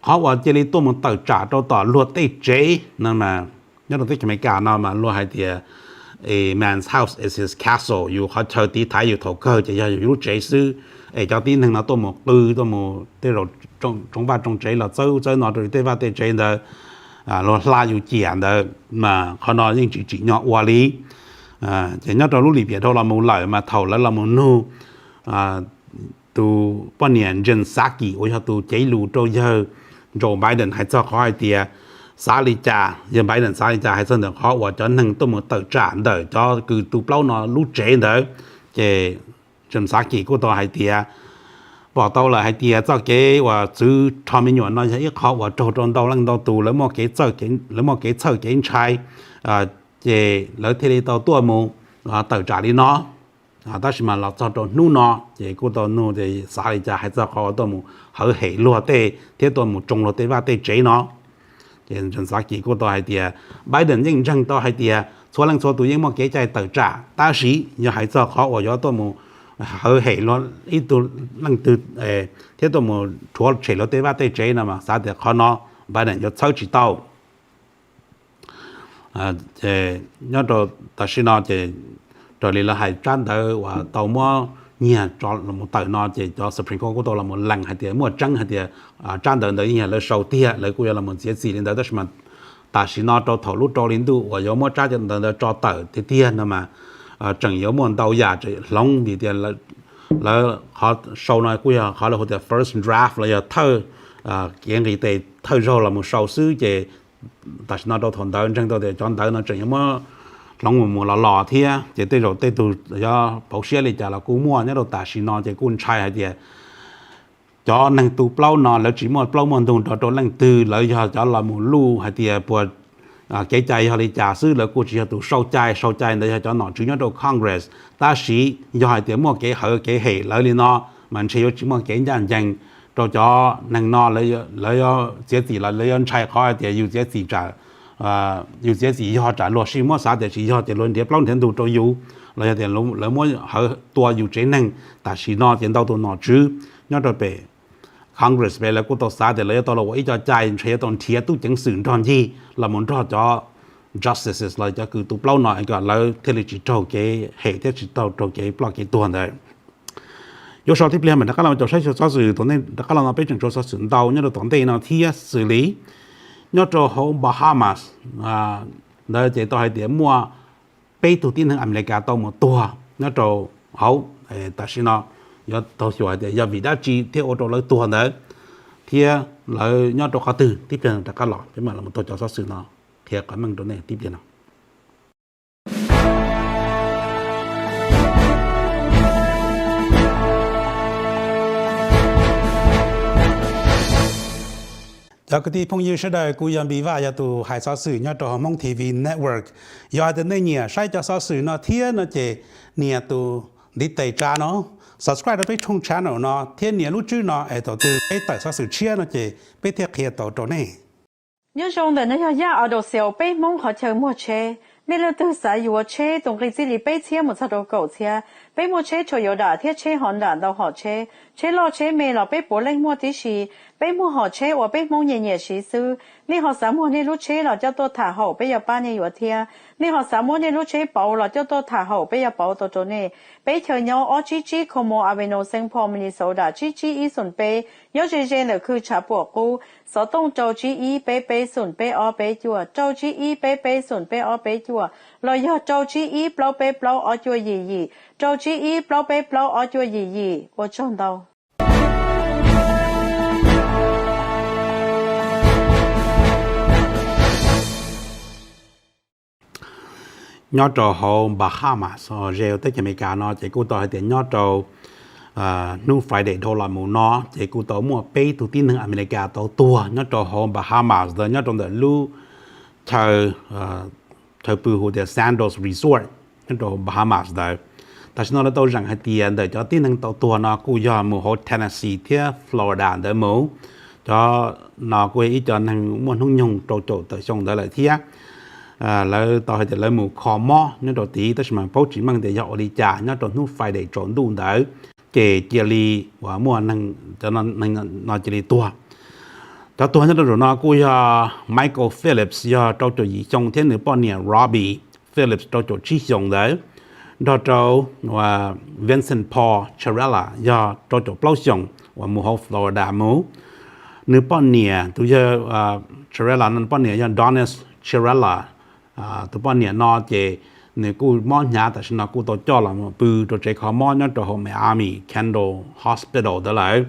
Qhov uas cia li tuaj mus tawm tsam rau tom luag tej tsev no mas nyob rau teb chaws Amelikas no mas luag hais tias man's house is his castle, yus qhov chaw tiv thaiv yus thaum kawg ces yog yus lub tsev xwb. Es cov tib neeg no tuaj mus qw tuaj mus tej zaum tsoo vaj tsoo tsev los txawb txawb no rau tej vaj tej tsev ntawd, luag hla yus ciam ntawd mas qhov no yeej tsis tsim nyog ua li. Ces nyob rau lub lim piam dhau los mus lawm mas thaum lawv los mus nug tus poj niam Jen Psaki uas yog tus cev lus rau yawg Joe Biden hais txog qhov hais tias xav li cas, yawg Biden xav li cas hais txog ntawm qhov uas cov neeg tuaj mus tawm tsam ntawm cov kws tu plaub no lub tsev ntawd, ces Jen Psaki kuj tau hais tias pom tau lawm hais tias txoj kev uas txwv rho me nyuam no yog ib qho uas raug rau ntau leej ntau tus, lawv muaj kev txhawj kev ntshai, ces lawv thiaj li tau tuaj mus tawm tsam li no. Tab sis mas los txog rau hnub no ces kuj tau nug tias xav li cas hais txog qhov uas tuaj mus hawv hem luag tej thiab tuaj mus tsoo luag tej vaj tej tsev no. Ces Jen Psaki kuj tau hais tias Biden yeej ntseeg tau hais tias txhua leej txhua tus yeej muaj kev cai tawm tsam, tab sis yog hais txog qhov uas yuav tuaj mus hawv hem luag ib tug leej twg thiab tuaj mus rhuav tshem luag tej vaj tej tsev no mas xav tias qhov no Biden yuav txhawb tsis tau. Nyob rau tam sim no ces raws li lawv hais tsab ntawv uas tau muab nyiag tso los tawm no ces cov Supreme Court kuj tau los lees hais tias muaj tseeb hais tias tsab ntawv ntawd yeej yog lawv sau tiag, lawv kuj yuav los txiav txim li ntawd. Tab sis mas tam sim no rau thaum lub rau hli ntuj uas yuav muab tsab ntawv ntawd tso tawm tiag tiag no mas tseem yuav muaj ntau yam tseem hloov vim tias lawv qhov sau no kuj yog qhov lawv hu tias first draft los yog thawj kev nqis tes thawj zaug los mus sau xwb ces tam sim no rau thaum ntawd ntseeg tau tias cov ntawv no tseem yuav muab hloov mus mus los los thiab ces tej zaum tej tug yuav pauv siab li cas los kuj muaj. Nyob rau tam sim no ces kuj ntshai hais tias cov neeg tu plaub no lawv tsis muaj plaub muaj ntug nrog rau leej twg, lawv yog cov los mus luj hais tias puas kev cai yog li cas xwb, lawv kuj tsis yog tus sau cai. Sau cai ntawd yog cov nom tswv nyob rau Congress. Tab sis yog hais tias muaj kev hawv kev hem lawv li no mas ntshe yuav tsis muaj kev ncaj ncees rau cov neeg no. Lawv yuav txiav txim los lawv yuav ntshai qhov hais tias yus txiav txim tsam yus txiav txim yog tsam luag sib muab xav tias tsis yog ces luag nrhiav plaub nrhiav ntug rau yus, los yog tias lawv muab hawv tua yus tsev neeg. Tam sim no ces ntau tus nom tswv nyob rau pem Congress pem lawv kuj tau xav tias lawv yuav tau los ua ib co cai, ntshe yuav tau nrhiav tub ceev xwm nrog ncig los mus nrog cov justices los cov kws tu plaub no kom lawv thiaj li tsis raug kev hem thiab tsis tau raug kev ploj kev tuag ntawd. Yuav sau tib pliag mam rov qab los caum saib xyuas xov xwm. Thaum ntej rov qab los no peb tseem tsuas xov xwm ntau nyob rau tom ntej no thiab xws li nyob rau hauv Bahamas ntawd ces tau hais tias muaj peb tug tib neeg Amelikas tau mus tuag nyob rau hauv. Tam sim no yuav tau xyuas hais tias yog vim dab tsi thiaj ua rau lawv tuag ntawd thiab lawv nyob rau qhov twg. Tib pliag rov qab los peb mam los mus taug cov xov xwm no qhia qhov meej rau nej tib pliag no. Cov kwv tij phooj ywg sawv daws, kuv yog Npis Vaj, yog tus hais xov xwm nyob rau hauv Hmoob T V Network. Yog hais tias nej nyiam saib cov xov xwm no thiab no ces nias tus ntiv tes tsa no, subscribe rau peb tshooj channel no thiab nias lub tswb no es thaum twg peb tawm xov xwm tshiab no ces peb thiaj qhia tau rau nej. Nyob zoo, ntawm no yog Yaj Audio Sale, peb Hmoob qhov chaw muag tsheb. Nej leej twg xav yuav tsheb tus nqi txij li peb txhiab mus txog rau kaum txhiab. Peb muaj tsheb Toyota thiab tsheb Honda ntau hom tsheb, tsheb loj tsheb me los peb puav leej muaj tib si. Peb muag hom tsheb uas peb Hmoob nyiam nyiam siv xwb. Nej ho xav muag nej lub tsheb los coj tuaj tham haum, peb yuav pab nej yuav thiab. Nej ho xav muab nej lub tsheb pauv los coj tuaj tham haum, peb yuav pauv tau rau nej. Peb chaw nyob ob tsib tsib Como Avenue, Saint Paul, Minnesota tsib tsib ib xoom peb, nyob ze ze ntawm khw tshav puam qub. Xov tooj rau tsib ib peb peb xoom peb ob peb cuaj, rau tsib ib peb peb xoom peb ob peb cuaj, los yog rau tsib ib plaub peb plaub ob cuaj yim yim, rau tsib ib plaub peb plaub ob cuaj yim yim. Ua tsaug ntau. Nyob rau hauv Bahamas, ze teb chaws Amelikas no ces kuj tau hais tias nyob rau hnub Friday dhau los mus no ces kuj tau muaj peb tug tib neeg Amelikas tau tuag nyob rau hauv Bahamas ntawd, nyob rau ntawm lub chaw, chaw pw hu tias Sandals Resort nyob rau Bahamas ntawd. Tam sim no lawv tau zeem hais tias ntawm cov tib neeg tau tuag no kuj yog mus hauv Tennessee thiab Florida ntawd mus. Cov no kuj yog ib co neeg muaj hnub nyoog rau caum tawm xyoo ntawd lawm thiab. Lawv tau hais tias lawv mus kho mob nyob rau tid, tab sis mas paub tsis meej tias yog ua li cas nyob rau hnub Friday tsaus ntuj ntawd ces cia li uas muaj neeg, cov neeg no cia li tuag. Cov tuag nyob rau zaum no kuj yog Michael Phillips yog rau caum yim xyoo thiab nws poj niam Robbie Phillips rau caum tsib xyoos ntawd, nrog rau Vincent Paul Chirella yog rau caum plaub xyoos uas mus hauv Florida mus. Nws poj niam tus yawg Chirella no, nws poj niam yog Donis Chirella. Tus poj niam no ces nws kuj mob hnyav, tam sim no kuj tau coj los pw rau tsev kho mob nyob rau hauv Miami Kendall Hospital ntawd lawm.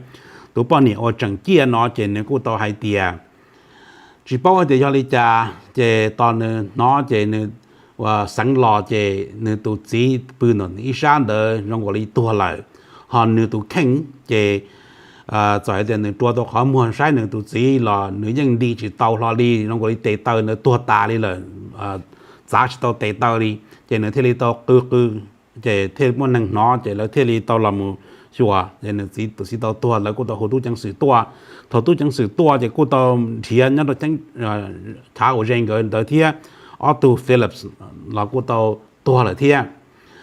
Tus poj niam uas tseem ciaj no ces nws kuj tau hais tias tsis paub hais tias yog li cas ces tos nws hnov ces nws ua xeev los ces nws tus txiv pw ntawm nws ib sab ntawd zoo nkaus li tuag lawm. Ho nws tus kheej ces txawm hais tias nws rua tau qhov muag saib nws tus txiv los nws yeej nti tsis tau hlo li, zoo nkaus li tes taw ntawd tuag tas li lawm, txav tsis tau tes taw li. Ces nws thiaj li tau qw qw, ces thiaj muaj neeg hnov ces lawv thiaj li tau los mus xyuas ces nws txiv tus txiv tau tuag, lawv kuj tau hu tub ceev xwm tuaj. Thaum tub ceev xwm tuaj ces kuj tau nrhiav nyob rau chav uas ze nkawd ntawd thiab ob tug Phillips los kuj tau tuag lawm thiab.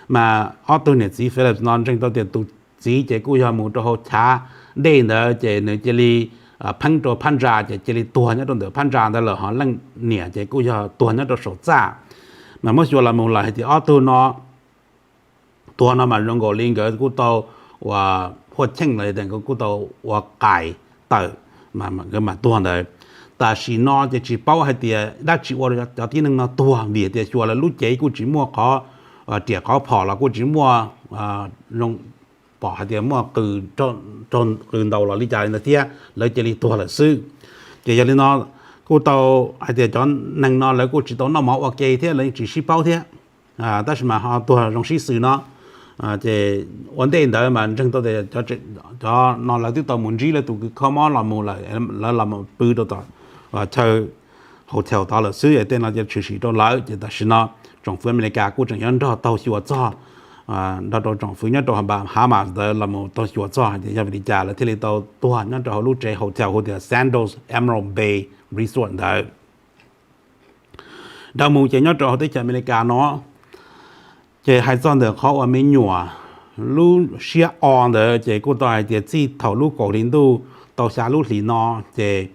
Mas ob tug niam txiv Phillips no ntseeg tau tias tus txiv ces kuj yog mus rau hauv chav dej ntawd ces nws cia li pheeb rau phab ntsa ces cia li tuag nyob rau ntawm phab ntsa ntawd lawm, ho leej niam ces kuj yog tuag nyob rau saum txaj. Mas muab xyuas los mus lawm hais tias ob tug no tuag no mas zoo nkaus li nkawd kuj tau ua huaj cheej los tias nkawd kuj tau ua qais tawm, nkawd mam tuag ntawd. Tam sim no ces tsis paub hais tias dab tsi ua cov tib neeg no tuag, vim tias xyuas lawv lub cev kuj tsis muaj qhov riam qhov phom los kuj tsis muaj zoo pom hais tias muaj qws ntaus los li cas li ntawd thiab, lawv cia li tuag lawm xwb. Ces yog li no kuj tau hais tias cov neeg no lawv kuj tsis tau noj mov ua ke thiab lawv yeej tsis sib paub thiab, tab sis mas ho tuag zoo sib xws no. Ces ua ntej ntawd mas ntseeg tau tias cov no lawv twb tau mus ntsib lawv tus kws kho mob los mus lawm, lawv los pw rau tom chaw hotel tod lawm xwb, tej no cia tshwm sim rau lawv. Ces tam sim no tsoom fwv Amelikas kuj tseem yuav nrog taug xyuas txog nrog rau tsoom fwv nyob rau Bahamas ntawd los mus taug xyuas txog hais tias yog vim li cas lawv thiaj li tau tuag nyob rau hauv lub tsev hotel hu tias Sandals Emerald Bay Resort ntawd. Dhau mus ces nyob rau hauv teb chaws Amelikas no, ces hais txog ntawm qhov uas me nyuam lub siab o ntawd ces kuj tau hais tias txij thaum lub kaum hli ntuj tau xya lub hlis no, ces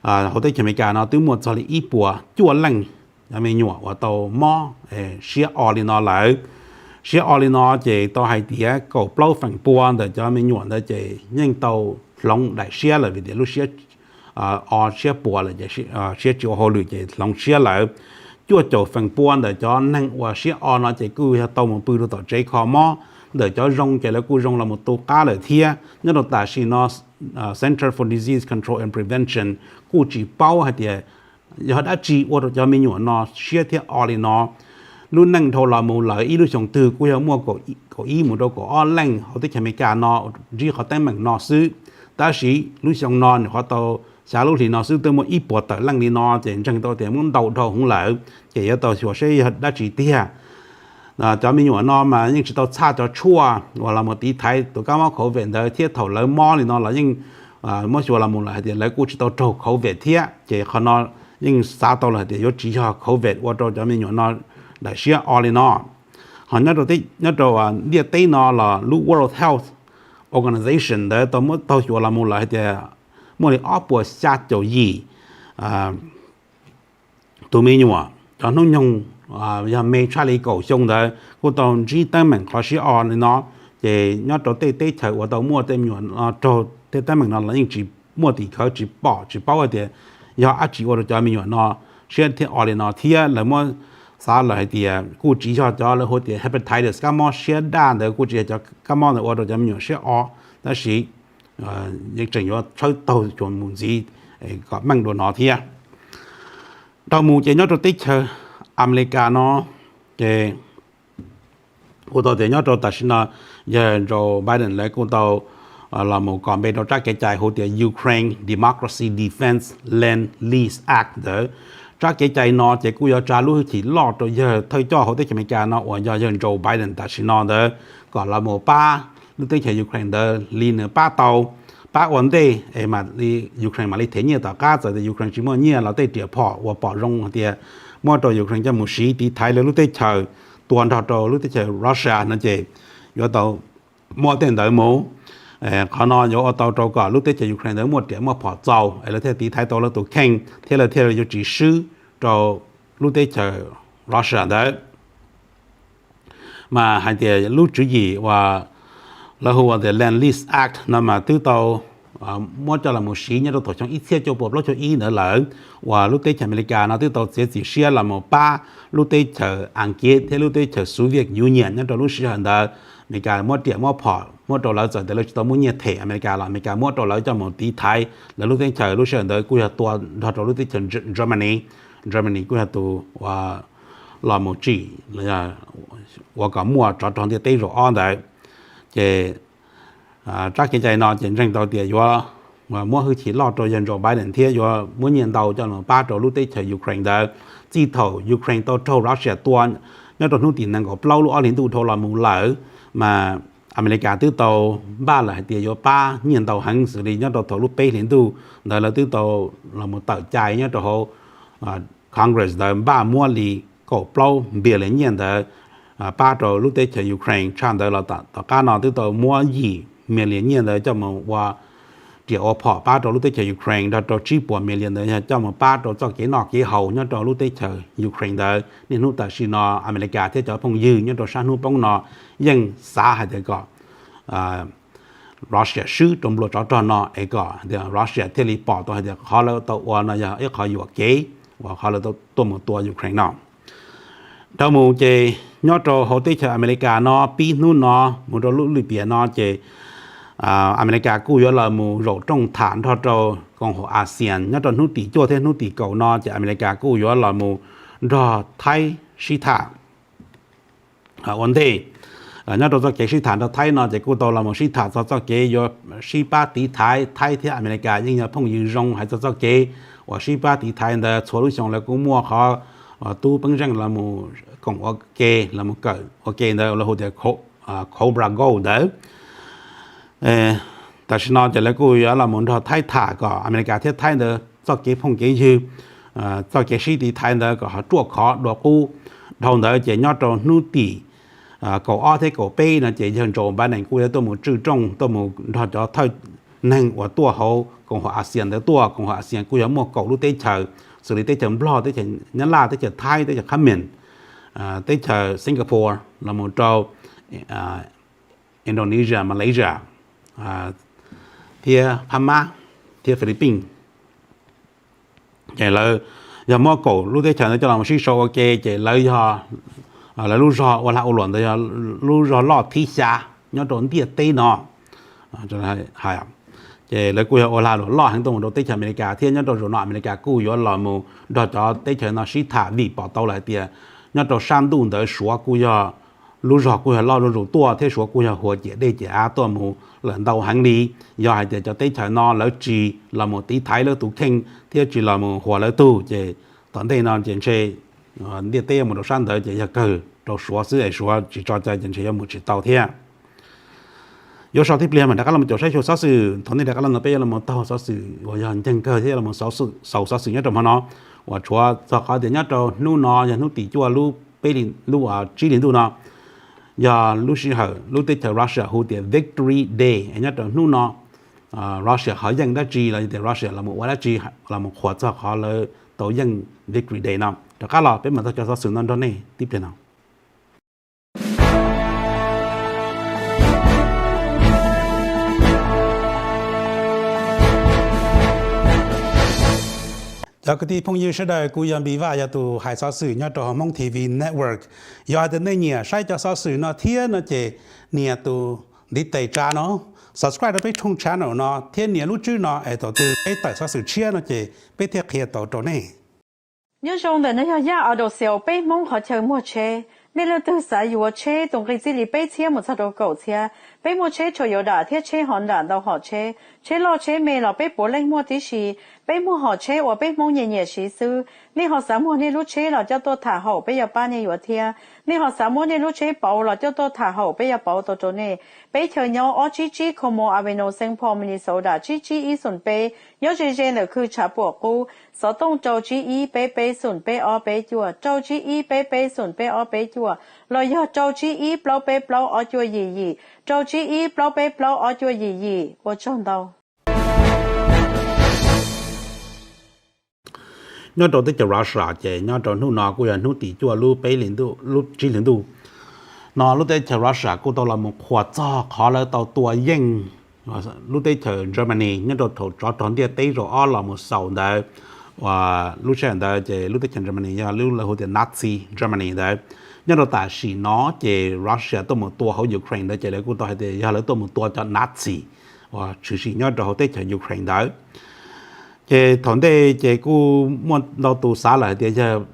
hauv teb chaws Amelikas no twb muaj txog li ib puas cuaj leej cov me nyuam uas tau mob siab o li no lawm. Siab o li no ces tau hais tias kaum plaub feem pua ntawm cov me nyuam ntawd ces yeej tau hloov daim siab lawm vim tias lub siab o siab puas lawm, siab tsis ua hauj lwm ces hloov siab lawm. Cuaj caum feem pua ntawm cov neeg uas siab o no ces kuj yog tau mus pw rau tom tsev kho mob. Ntawm cov zoo ces lawv kuj zoo los mus tu qab lawm thiab. Nyob rau tam sim no Center for Disease Control and Prevention kuj tsis paub hais tias yog dab tsi ua rau cov me nyuam no siab thiab o li no. Lub neej dhau los mus lawm ib lub xyoo twg kuj yog muaj kaum ib mus rau kaum ob leej hauv teb chaws Amelikas no ntsib qhov teeb meem no xwb, tab sis lub xyoo no nyuam qhuav tau xya lub hlis no xwb twb muaj ib puas tawm leej li no ces ntseeg tau tias muab ntau dhau hwv lawm. Ces yuav tau xyuas seb yog dab tsi tiag. Cov me nyuam no mas yeej tsis tau txhaj cov tshuaj uas los mus tiv thaiv tus kab mob COVID ntawd thiab thaum lawv mob li no los yeej muab xyuas los mus lawm hais tias lawv kuj tsis tau raug COVID thiab, ces qhov no yeej xav tau lawm hais tias yuav tsis yog COVID ua rau cov me nyuam no daim siab o li no. Ho nyob rau ntiaj teb no los lub World Health Organization ntawd tau muab taug xyuas los mus lawm hais tias muaj li ob puas xya caum yim tus me nyuam cov hnub nyoog yog me tshaj li kaum xyoo ntawd kuj tau ntsib teeb meem qhov siab o li no. Ces nyob rau tej teb chaws uas tau muaj tej me nyuam no raug tej teeb meem no los yeej tsis muaj tim khawv, tsis pom tsis paub hais tias yog dab tsi ua rau cov me nyuam no siab thiab o li no thiab. Lawv muab xav lawm hais tias kuj tsis yog cov lawv hu tias hepatitis kab mob siab daj ntawd, kuj tsis yog cov kab mob ntawd ua rau cov me nyuam siab o, tab sis yeej tseem yuav tshawb taug xyuas mus ntxiv kom meej dua no thiab. Dhau mus ces nyob rau teb chaws Amelikas no ces kuj tau tias nyob rau tam sim no yawg Joe Biden lawv kuj tau los mus kos npe rau rab kev cai hu tias Ukraine Democracy Defense Land Lease Act ntawd. Rab kev cai no ces kuj yuav tsa lub hwj chim loj rau yawg thawj coj hauv teb chaws Amelikas no uas yog yawg Joe Biden tam sim no ntawd kom los mus pab lub teb chaws Ukraine ntawd li nws pab tau, pab ua ntej es mam li Ukraine mam li them nyiaj tom qab. Txawm tias Ukraine tsis muaj nyiaj los tej riam phom uas pom zoo hais tias muab rau Ukraine coj mus siv tiv thaiv lawv lub teb chaws tua nrog rau lub teb chaws Russia no ces yuav tau muab tej ntawd mus. Qhov no yuav ua tau rau kom lub teb chaws Ukraine ntawd muaj riam muaj phom txaus es lawv thiaj tiv thaiv tau lawv tus kheej thiab lawv thiaj yuav tsis swb rau lub teb chaws Russia ntawd. Mas hais tias lub tswv yim uas lawv hu ua tias Land Lease Act no mas twb tau muab coj los mus siv nyob rau thaum xyoo ib txhiab cuaj puas plaub caug ib ntawd lawm, uas lub teb chaws Amelikas no twb tau txiav txim siab los mus pab lub teb chaws Askiv thiab lub teb chaws Soviet Union nyob rau lub sij hawm ntawd. Amelikas muab riam muab phom muab rau lawv, txawm tias lawv tsis tau muaj nyiaj them Amelikas los Amelikas muab rau lawv coj mus tiv thaiv lawv lub teb chaws. Lub sij hawm ntawd kuj yog tua nrog rau lub teb chaws Germany. Germany kuj yog tus uas los mus tsim uas kom muaj tsov rog ntiaj teb zaum ob ntawd. Ces rab kev cai no ces ntseeg tau tias yuav muab hwj chim loj rau yawg Joe Biden thiab yuav muab nyiaj ntau coj los pab rau lub teb chaws Ukraine ntawd. Txij thaum Ukraine tau raug Russia tua nyob rau hnub tim nees nkaum plaub lub ob hlis ntuj dhau los mus lawm, mas Amelikas twb tau npaj lawm hais tias yuav pab nyiaj ntau heev, xws li nyob rau thaum lub peb hlis ntuj ntawd lawv twb tau los mus tawm cai nyob rau hauv Congress ntawd npaj muab li kaum plaub billion nyiaj ntawd pab rau lub teb chaws Ukraine. Tshaj ntawd los tom qab no twb tau muab yim million nyiaj ntawd coj mus ua riam ua phom pab rau lub teb chaws Ukraine, nrog rau tsib puas million ntawd yog coj mus pab rau txoj kev noj kev haus nyob rau lub teb chaws Ukraine ntawd. Niaj hnub tam sim no Amelikas thiab cov phooj ywg nyob rau sab hnub poob no yeej xav hais tias kom Russia swb rau nplua tsov rog no es kom Russia thiaj li pom tau hais tias qhov lawv tau ua no yog ib qhov yuam kev uas qhov lawv tuaj mus tua Ukraine no. Dhau mus ces Nyob rau hauv teb chaws Amelikas no pib hnub no mus rau lub lim piam no ces Amelikas kuj yuav los mus zaum rooj tham nrog rau koom haum ASEAN nyob rau hnub tim cuaj thiab hnub tim kaum no ces Amelikas kuj yuav los mus nrog Thaib sib tham ua ntej. Nyob rau txoj kev sib tham nrog Thaib no ces kuj tau los mus sib tham txog txoj kev yuav sib pab tiv thaiv. Thaib thiab Amelikas yeej yog phooj ywg zoo, hais txog txoj kev uas sib pab tiv thaiv ntawd txhua lub xyoo lawv kuj muaj qhov tub peeb zeej los mus koom ua ke, los mus kawm ua ke ntawd lawv hu tias Cobra Gold ntawd. Tam sim no ces lawv kuj yuav los mus nrog Thaib tham kom Amelikas thiab Thaib ntawd txoj kev phooj kev ywg, txoj kev sib tiv thaiv ntawd kom ho ruaj khov dua qub. Dhau ntawd ces nyob rau hnub tim kaum ob thiab kaum peb no ces yawg Joe Biden kuj yuav tuaj mus tswj rooj tuaj mus nrog cov thawj neeg uas tuaj hauv koom haum ASEAN ntawd tuaj. Koom haum ASEAN kuj yog muaj kaum lub teb chaws, xws li teb chaws Nplog, teb chaws Nyab Laj, teb chaws Thaib, teb chaws Khab Mem, teb chaws Singapore, los mus rau Indonesia, Malaysia, thiab Phab Mab, thiab Philippines. Ces lawv yog muab kaum lub teb chaws ntawd coj los sib sau ua ke ces lawv yog, lawv lub zog ua lag ua luam ntawd yog lub zog loj thib xya nyob rau ntiaj teb no. Ces lawv kuj yog ua lag luam loj heev tuaj mus rau teb chaws Amelikas thiab nyob rau zaum no Amelikas kuj yuav los mus nrog cov teb chaws no sib tham vim pom tau lawm hais tias nyob rau sab ntuj ntawd Suav kuj yog lub zog kuj yog loj zuj zus tuaj thiab Suav kuj yog huas ciam dej ciam av tuaj mus lawm ntau heev li. Yog hais tias cov teb chaws no lawv tsis los mus tiv thaiv lawv tus kheej thiab tsis los mus huas lawv tug ces tom ntej no ces ntshe ntiaj teb mus rau sab ntawd ces yog kawg rau Suav xwb es Suav tsis tso cai ces ntshe yuav mus tsis tau thiab. Yuav so tib pliag mas rov qab los caum saib xyuas xov xwm. Thaum nej rov qab los no peb yuav los taug xov xwm uas yog nceeg kawg thiab los xaus xov xwm nyob rau hmo no uas tshuav txog qhov tias nyob rau hnub no yog hnub tim cuaj lub peb, lub tsib hlis ntuj no yog lub sij hawm lub teb chaws Russia hu tias Victory Day. Nyob rau hnub no Russia ho yeej dab tsi los yog tias Russia los mus ua dab tsi los mus qhuas txog qhov lawv tau yeej Victory Day no. Rov qab los peb mam taug cov xov xwm no nrog nej tib pliag no. Cov kwv tij phooj ywg sawv daws, kuv yog Npis Vaj, yog tus hais xov xwm nyob rau hauv Hmoob T V Network. Yog hais tias nej nyiam saib cov xov xwm no thiab no ces nias tus ntiv tes tsa no, subscribe rau peb tshooj channel no thiab nias lub tswb no es thaum twg peb tawm xov xwm tshiab no ces peb thiaj qhia tau rau nej. Nyob zoo ntawm no yog Yaj Auto Sales, peb Hmoob qhov chaw muag tsheb. Nej leej twg xav yuav tsheb tus nqi txij li peb txhiab mus txog rau kaum txhiab, peb muaj tsheb Toyota thiab tsheb Honda ntau hom tsheb. Tsheb loj tsheb me los peb puav leej muaj tib si. Peb muag hom tsheb uas peb Hmoob nyiam nyiam siv xwb. Nej ho xav muag nej lub tsheb los coj tuaj tham haum peb yuav pab nej yuav thiab. Nej ho xav muab nej lub tsheb pauv los coj tuaj tham haum peb yuav pauv tau rau nej. Peb chaw nyob ob tsib tsib Como Avenue, Saint Paul, Minnesota tsib tsib ib xoom peb, nyob ze ze ntawm khw tshav puam qub, xov tooj rau tsib ib peb peb xoom peb ob peb cuaj, rau tsib ib peb peb xoom peb ob peb cuaj, los yog rau tsib ib plaub peb plaub ob cuaj yim yim, rau tsib ib plaub peb plaub ob cuaj yim yim. Ua tsaug ntau. Nyob rau teb chaws Russia ces nyob rau hnub no kuj yog hnub tim cuaj lub peb hlis ntuj, lub tsib hlis ntuj no lub teb chaws Russia kuj tau los mus qhuas txog qhov lawv tau tua yeej lub teb chaws Germany nyob rau thaum tsov rog ntiaj teb zaum ob los mus xaus ntawd, uas lub sij hawm ntawd ces lub teb chaws Germany yog lub lawv hu tias Nazi Germany ntawd. Nyob rau tam sim no ces Russia tuaj mus tua hauv Ukraine ntawd ces lawv kuj tau hais tias yog lawv tuaj mus tua cov Nazi uas tshwm sim nyob rau hauv teb chaws Ukraine ntawd. Ces thaum ntej ces kuj muaj ntau tus xav lawm hais tias yawg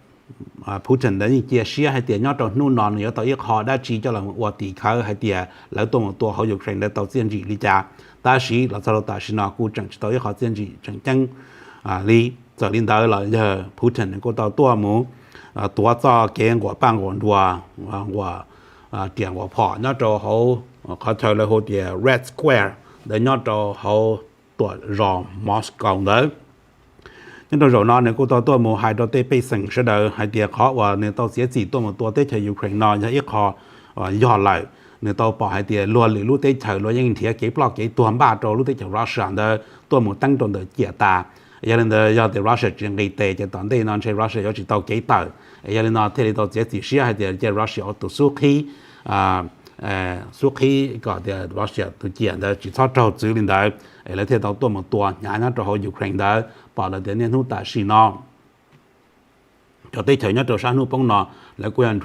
Putin ntawd yeej cia siab hais tias nyob rau hnub no nws yuav tau ib qho dab tsi coj los ua tim khawv hais tias lawv tuaj mus tua hauv Ukraine ntawd tau txiaj ntsig li cas. Tab sis los txog rau tam sim no kuj tseem tsis tau ib qho txiaj ntsig tseem ceeb li. Txawm li ntawd los yawg Putin kuj tau tuaj mus tuav txoj kev nquam paj nquam nruas, nquam riam nquam phom nyob rau hauv qhov chaw lawv hu tias Red Square ntawd nyob rau hauv tuam zos Moscow ntawd. Nyob rau zaum no nws kuj tau tuaj mus hais rau tej pej xeem sawv daws hais tias qhov uas nws tau txiav txim tuaj mus tua teb chaws Ukraine no yog ib qho yog lawm. Nws tau pom hais tias luag lwm lub teb chaws luag yeej nrhiav kev ploj kev tuag npaj rau lub teb chaws Russia ntawd tuaj mus teeb rau ntawm ciam tas. Yog li ntawd yog tias Russia tsis nqis tes ces tom ntej no ntshe Russia yuav tsis tau kev tawm. Yog li no thiaj li tau txiav txim siab hais tias cia Russia ua tus xub qhib, xub qhib kom tias Russia tus ciam ntawd tsis txhob raug txwv li ntawd es lawv thiaj tau tuaj mus tua hnyav nyob rau hauv Ukraine ntawd. Pom lawm tias niaj hnub tam sim no cov teb chaws nyob rau sab hnub poob no, lawv kuj yog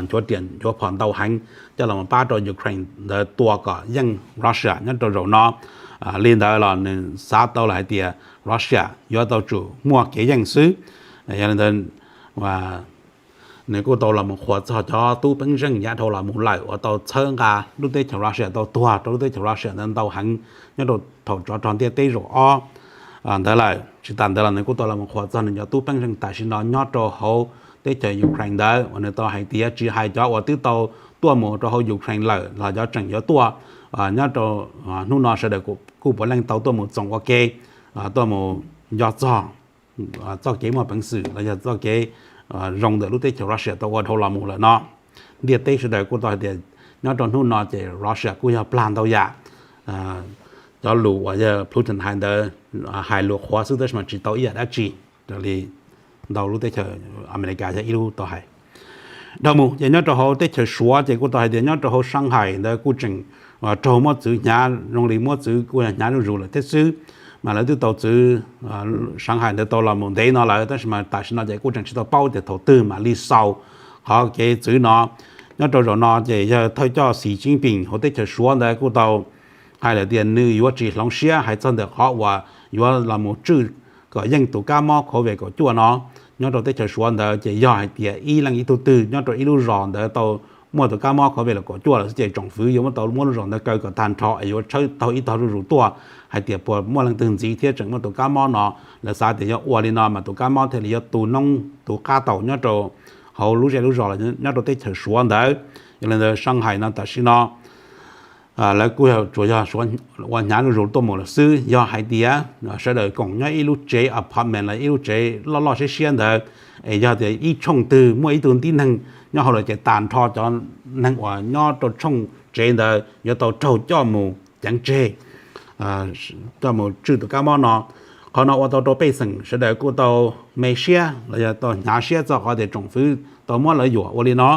nchuav riam nchuav phom ntau heev coj los pab rau Ukraine ntawd tua kom yeej Russia nyob rau zaum no. Li ntawd los nws xav tau los hais tias Russia yuav tau tsum muaj kev yeej xwb. Yog li ntawd, nws kuj tau los mus qhuas txog cov tub peeb zeej yav dhau los mus lawm uas tau txhawb nqa lub teb chaws Russia, tau tuag rau lub teb chaws Russia ntawd ntau heev nyob rau thaum tsov rog ntiaj teb zaum ob ntawd lawm. Tsis tas ntawd los nws kuj tau los mus qhuas txog nws cov tub peeb zeej tam sim no nyob rau hauv teb chaws Ukraine ntawd uas nws tau hais tias tsis hais cov uas twb tau tuaj mus rau hauv Ukraine lawm los cov tseem yuav tuaj nyob rau hnub no sawv daws kuj puav leej tau tuaj mus txoos ua ke, tuaj mus nco txog txoj kev muaj peev xwm los yog txoj kev zoo ntawm lub teb chaws Russia tau ua dhau los mus lawm no. Ntiaj teb sawv daws kuj tau hais tias nyob rau hnub no ces Russia kuj yog plag ntau yam. Cov lus uas yog Putin hais ntawd hais lus qhuav xwb tab sis mas tsis tau ib yam dab tsi raws li ntau lub teb chaws, Amelikas yog ib lub tau hais. Dhau mus ces nyob rau hauv teb chaws Suav ces kuj tau hais tias nyob rau hauv Shanghai ntawd kuj tseem raug muab txwv hnyav zoo li muab txwv kuj yog hnyav zuj zus lawm thiab xwb. Mas lawv twb tau txwv Shanghai ntawd tau los mus ntev no lawm tab sis mas tam sim no ces kuj tseem tsis tau paub tias thaum twg mam li xaus qhov kev txwv no. Nyob rau zaum no ces yog thawj coj Xi Jinping hauv teb chaws Suav ntawd kuj tau hais lawm tias nws yuav tsis hloov siab hais txog ntawm qhov uas yuav los mus tswj kom yeej tus kab mob COVID kaum cuaj no nyob rau teb chaws Suav ntawd ces yog hais tias ib leej ib tug twg nyob rau ib lub zos ntawd tau muaj tus kab mob COVID kaum cuaj lawm xwb ces tsoom fwv yuav muab tau muab lub zos ntawd kaw kom tag nrho es yuav tshawb taug ib tog zuj zus tuaj hais tias puas muaj leej twg ntxiv thiab tseem muaj tus kab mob no. Lawv xav tias yog ua li no mas tus kab mob thiaj li yuav tu noob tu qab tau nyob rau hauv lub zej lub zos los nyob rau teb chaws Suav ntawd. Yog li ntawd Shanghai no tam sim no lawv kuj tsuas yog ua hnyav zuj zus tuaj mus lawm xwb. Yog hais tias sawv daws koom nyob ib lub tsev apartment los ib lub tsev loj loj siab siab ntawd es yog tias ib tshooj twg muaj ib tug tib neeg nyob hauv lawm ces tag nrho cov neeg uas nyob rau tshooj tsev ntawd yuav tau raug coj mus ceev tseg, coj mus tswj tus kab mob no. Qhov no ua tau rau pej xeem sawv daws kuj tau me siab los yog tau hnyav siab txog qhov tias tsoom fwv tau muab lawv yuam ua li no.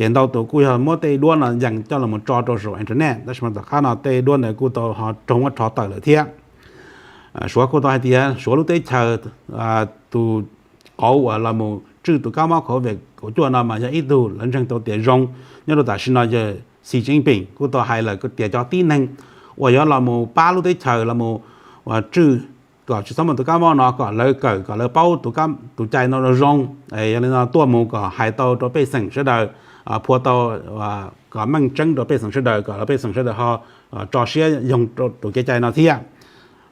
Ces ntau tus kuj yog muab tej duab no yees coj los tso rau saum internet tab sis mas tom qab no tej duab ntawd kuj tau ho raug muab rho tawm lawm thiab. Suav kuj tau hais tias Suav lub teb chaws tus qauv uas los mus tswj tus kab mob COVID kaum cuaj no mas yog ib tug lawv ntseeg tau tias zoo. Nyob rau tam sim no yawg Xi Jinping kuj tau hais lawm tias cov tib neeg uas yuav los mus pab lub teb chaws los mus tswj kom tsis txhob muaj tus kab mob no kom lawv kawm kom lawv paub tus cai no zoo. Yog li no tuaj mus kom hais tau rau pej xeem sawv daws, phua tau kom meej tseeb rau pej xeem sawv daws kom lawv pej xeem sawv daws ho tso siab yoog rau tus kev cai no thiab.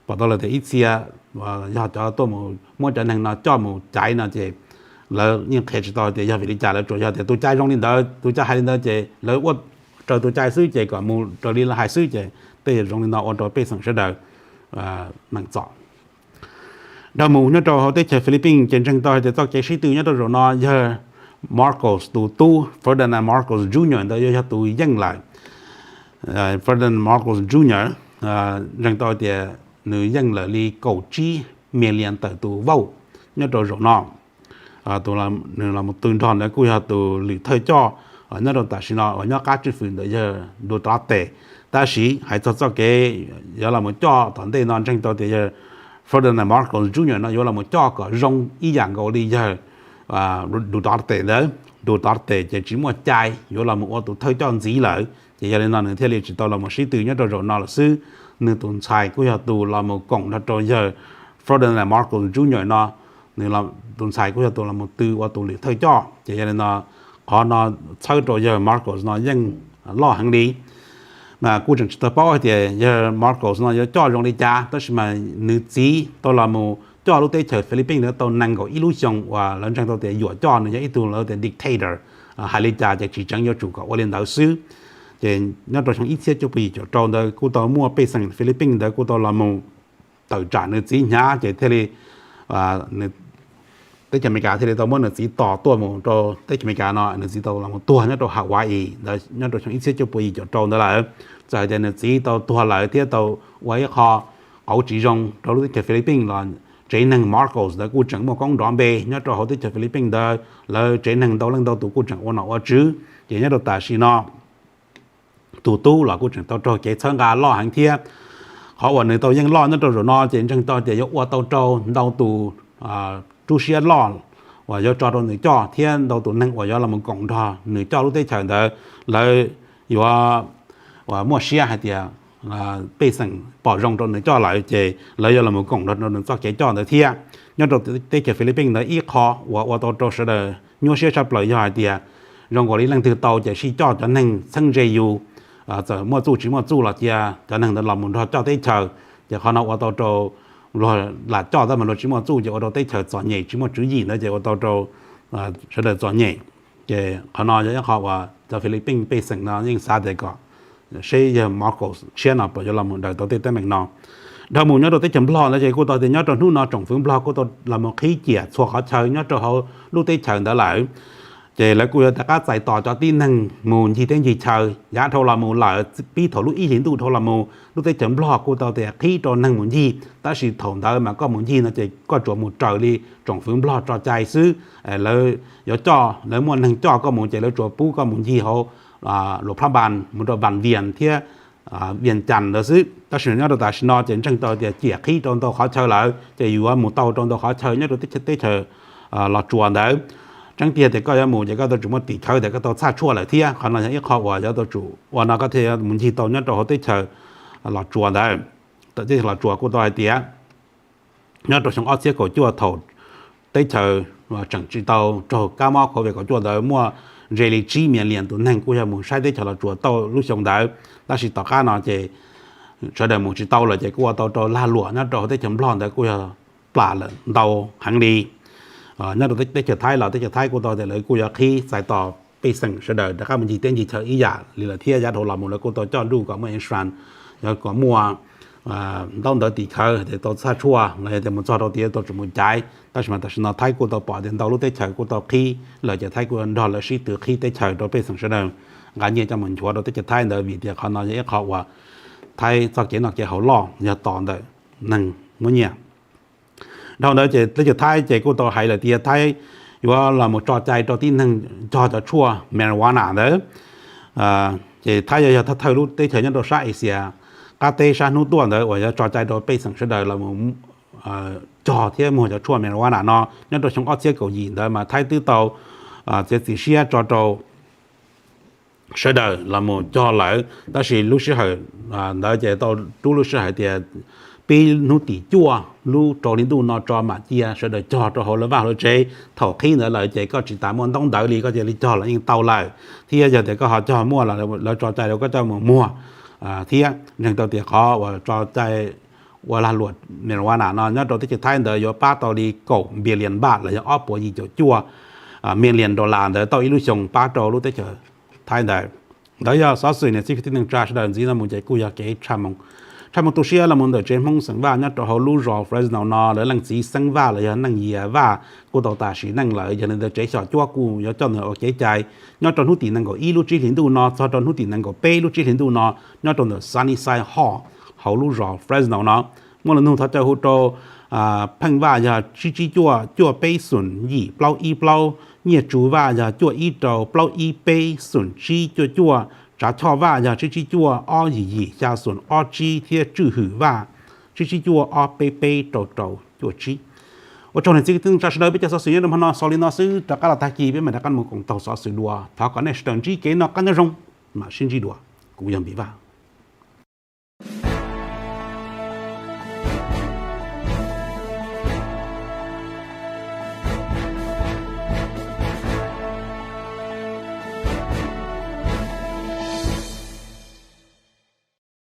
Pom tau lawm tias ib txhia yog cov tuaj mus muab cov neeg no coj mus caiv no ces lawv yeej qhia tsis tau tias yog vim li cas, lawv tsuas yog tias tus cai zoo li ntawd, tus cai hais li ntawd ces lawv ua raws tus cai xwb ces kom mus raws li lawv hais xwb ces tej zoo li no ua rau pej xeem sawv daws meem txom. Dhau mus nyob rau hauv teb chaws Philippines ces ntseeg tau hais tias txoj kev sib tw nyob rau zaum no yawg Marcos tus tub Ferdinand Marcos Junior ntawd yuav yog tus yeej lawm. Ferdinand Marcos Junior ntseeg tau hais tias nws yeej lawm li kaum tsib million tawm tus vote nyob rau zaum no. Nws los mus tw nrog ntawd kuj yog tus lwm thawj coj nyob rau tam sim no uas nyob qab tswj hwm ntawm yawg Duterte. Tab sis hais txog txoj kev yuav los mus coj tom ntej no ntseeg tau tias yawg Ferdinand Marcos Junior no yuav los mus coj kom zoo ib yam nkaus li yawg Duterte ntawd. Duterte ces tsis muaj cai yuav los mus ua tus thawj coj ntxiv lawm ces yog li no nws thiaj li tsis tau los mus sib tw nyob rau zaum no lawm xwb. Nws tus ntxhais kuj yog tus los mus koom nrog rau yawg Ferdinand Marcos Junior no, nws tus ntxhais kuj yog tus los mus tw ua tus lwm thawj coj ces yog li no qhov no txhawb rau yawg Marcos no yeej loj heev li. Mas kuj tseem tsis tau paub hais tias yawg Marcos no yuav coj zoo li cas tab sis mas nws txiv tau los mus coj lub teb chaws Philippines ntawd tau nees nkaum ib lub xyoo uas lawv ntseeg tau tias yuam coj nws yog ib tug lawv tias dictator. Hais li cas ces tsis tseev, yuav tsum kom ua li ntawd xwb. Ces nyob rau xyoo ib txhiab cuaj pua yim caum rau ntawd kuj tau muaj pej xeem Philippines ntawd kuj tau los mus tawm tsam nws txiv hnyav ces thiaj li teb chaws Amelikas thiaj li tau muab nws txiv tos tuaj mus rau teb chaws Amelikas no, nws txiv tau los mus tuag nyob rau Hawaii ntawd nyob rau xyoo ib txhiab cuaj pua yim caum rau ntawd lawm. Txawm hais tias nws txiv tau tuag lawm thiab tau ua ib qho qauv tsis zoo rau lub teb chaws Philippines los tsev neeg Marcos ntawd kuj tseem muaj koob nrov npe nyob rau hauv teb chaws Philippines ntawd. Lawv tsev neeg ntau leej ntau tus kuj tseem ua nom ua tswv ces nyob rau tam sim no tus tub los kuj tseem tau raug kev txhawb nqa loj heev thiab. Qhov uas nws tau yeej loj nyob rau zaum no ces ntseeg tau tias yuav ua tau rau ntau tus rub siab loj uas yuav tso rau nws coj thiab ntau tus neeg uas yuav los mus koom nrog nws coj lub teb chaws ntawd, lawv yuav uas muaj siab hais tias pej xeem pom zoo rau nws coj lawm ces lawv yuav los mus koom nrog rau nws txoj kev coj ntawd thiab. Nyob rau teb chaws Philippines ntawd ib qho uas ua tau rau sawv daws nyuaj siab tshaj plaws yog hais tias zoo nkaus li leej twg tau ces sib coj cov neeg txheeb ze yus, txawm muaj txuj tsis muaj txuj los cia cov neeg ntawd los mus nrog coj teb chaws. Ces qhov no ua tau rau luag lam coj tab mas luag tsis muaj txuj ces ua rau teb chaws txom nyem tsis muaj tswv yim ntawd ces ua tau rau sawv daws txom nyem. Ces qhov no yog ib qho uas cov Philippines pej xeem no yeej xav tias kom seb yawg Marcos tshiab no puas yuav los mus daws tau tej teeb meem no. Dhau mus nyob rau teb chaws Nplog ntawd ces kuj tau tias nyob rau hnub no tsoom fwv Nplog kuj tau los mus qhib ciam txhua qhov chaw nyob rau hauv lub teb chaws ntawd lawm. Ces lawv kuj yuav rov qab txais tos cov tib neeg mus ncig teb ncig chaw. Yav dhau los mus lawm pib thaum lub ib hlis ntuj dhau los mus lub teb chaws Nplog kuj tau tias qhib rau neeg mus ncig, tab sis thaum ntawd mas koj mus ncig no ces koj tsuas mus raws li tsoom fwv Nplog tso cai xwb. Lawv yuav coj, lawv muaj neeg coj koj mus ces lawv tsuas pub koj mus ncig hauv Luas Phab Npas mus rau Npas Vias thiab Vias Cas ntawd xwb. Tab sis nyob rau tam sim no ces ntseeg tau tias ciam qhib rau ntau qhov chaw lawm ces yuav mus tau rau ntau qhov chaw nyob rau teb chaws Los Tsuas ntawd. Tseeb tiag tias koj yuav mus ces koj tau tsis muaj tim khawv tias koj tau txhaj tshuaj lawm thiab. Qhov no yog ib qho uas yuav tau tsum ua no koj thiaj yuav mus ncig tau nyob rau hauv teb chaws Los Tsuas ntawd. Teb chaws Los Tsuas kuj tau hais tias nyob rau xyoo ob txhiab kaum cuaj thaum teb chaws tseem tsis tau raug kab mob COVID kaum cuaj ntawd muaj ze li tsib million tus neeg kuj yog mus saib teb chaws Los Tsuas tau lub xyoo ntawd. Tab sis tom qab no ces sawv daws mus tsis tau lawm ces kuj ua tau rau lag luam nyob rau hauv teb chaws Nplog ntawd kuj yog plam lawm ntau heev li. Nyob rau teb chaws Thaib los teb chaws Thaib kuj tau tias lawv kuj yuav qhib txais tos pej xeem sawv daws rov qab mus ncig teb ncig chaw ib yam li lawm thiab. Yav dhau los mus lawv kuj tau coj nruj kom muaj insurance, yog kom muaj ntaub ntawv tim khawv tias tau txhaj tshuaj los yog tias mus txog rau tias tau tsum mus caiv. Tab sis mas tam sim no Thaib kuj tau pom tias ntau lub teb chaws kuj tau qhib lawm ces Thaib kuj nrog lawv sib tw qhib teb chaws rau pej xeem sawv daws nqa nyiaj coj mus nchuav rau teb chaws Thaib ntawd vim tias qhov no yog ib qho uas Thaib txoj kev noj kev haus loj yog tos ntawm neeg muab nyiaj. Dhau ntawd ces teb chaws Thaib ces kuj tau hais lawm tias Thaib yuav los mus tso cai rau tib neeg cog cov tshuaj marijuana ntawd. Ces Thaib yog yog thawj thawj lub teb chaws nyob rau sab Asia qab teb sab hnub tuaj ntawd uas yuav tso cai rau pej xeem sawv daws los mus cog thiab muag cov tshuaj marijuana no. Nyob rau xyoo ob txhiab kaum yim ntawd mas Thaib twb tau txiav txim siab tso rau sawv daws los mus cog lawm, tab sis lub sij hawm ntawd ces tau rub lub sij hawm tias pib hnub tim cuaj lub rau hli ntuj no tso mam cia sawv daws cog rau hauv lawv vaj lawv tsev. Thaum qhib ntawd lawm ces koj tsis tas muaj ntaub ntawv li koj cia li cog los yeej tau lawm, thiab yog tias koj ho cog muaj los lawv tso cai rau koj coj mus muag thiab. Ntseeg tau tias qhov uas tso cai ua lag luam marijuana no nyob rau teb chaws Thaib ntawd yuav pab tau li kaum billion baht los yog ob puas yim caum cuaj million dollar ntawd tau ib lub xyoo pab rau lub teb chaws Thaib ntawd. Ntawd yog xov xwm niam txiv kwv tij neej tsa sawv daws ntxiv no mus ces kuj yog kev tshaj moo tu siab los mus ntawm tsev Hmoob xeem Vaj nyob rau hauv lub zos Fresno no. Lawv leej txiv xeeb Vaj los yog Neej Yias Vaj kuj tau tas sim neej lawm, yog li ntawd tsev xyom cuab kuj yuav coj nws ua kev cai nyob rau hnub tim nees nkaum ib lub tsib hlis ntuj no txog rau hnub tim nees nkaum peb lub tsib hlis ntuj no nyob rau ntawm Sunnyside Hall hauv lub zos Fresno no. Muaj lus nug thov caw hu rau Pheej Vaj yog tsib tsib cuaj cuaj peb xoom yim plaub ib plaub, Nyiaj Tsu Vaj yog cuaj ib rau plaub ib peb xoom tsib cuaj cuaj, Tsav Choj Vaj yog tsib tsib cuaj ob yim yim xya xoom ob tsib thiab Tswj Hwm Vaj tsib tsib cuaj ob peb peb rau rau cuaj tsib. Ua tsaug niam txiv kwv tij neej tsa sawv daws, peb cov xov xwm nyob rau hmo no xaus li no xwb, rov qab los tag kis peb mam rov qab mus koom taug xov xwm dua. Thov kom nej sawv daws ntsib kev noj qab nyob zoo, mam sib ntsib dua. Kuv yog Npis Vaj.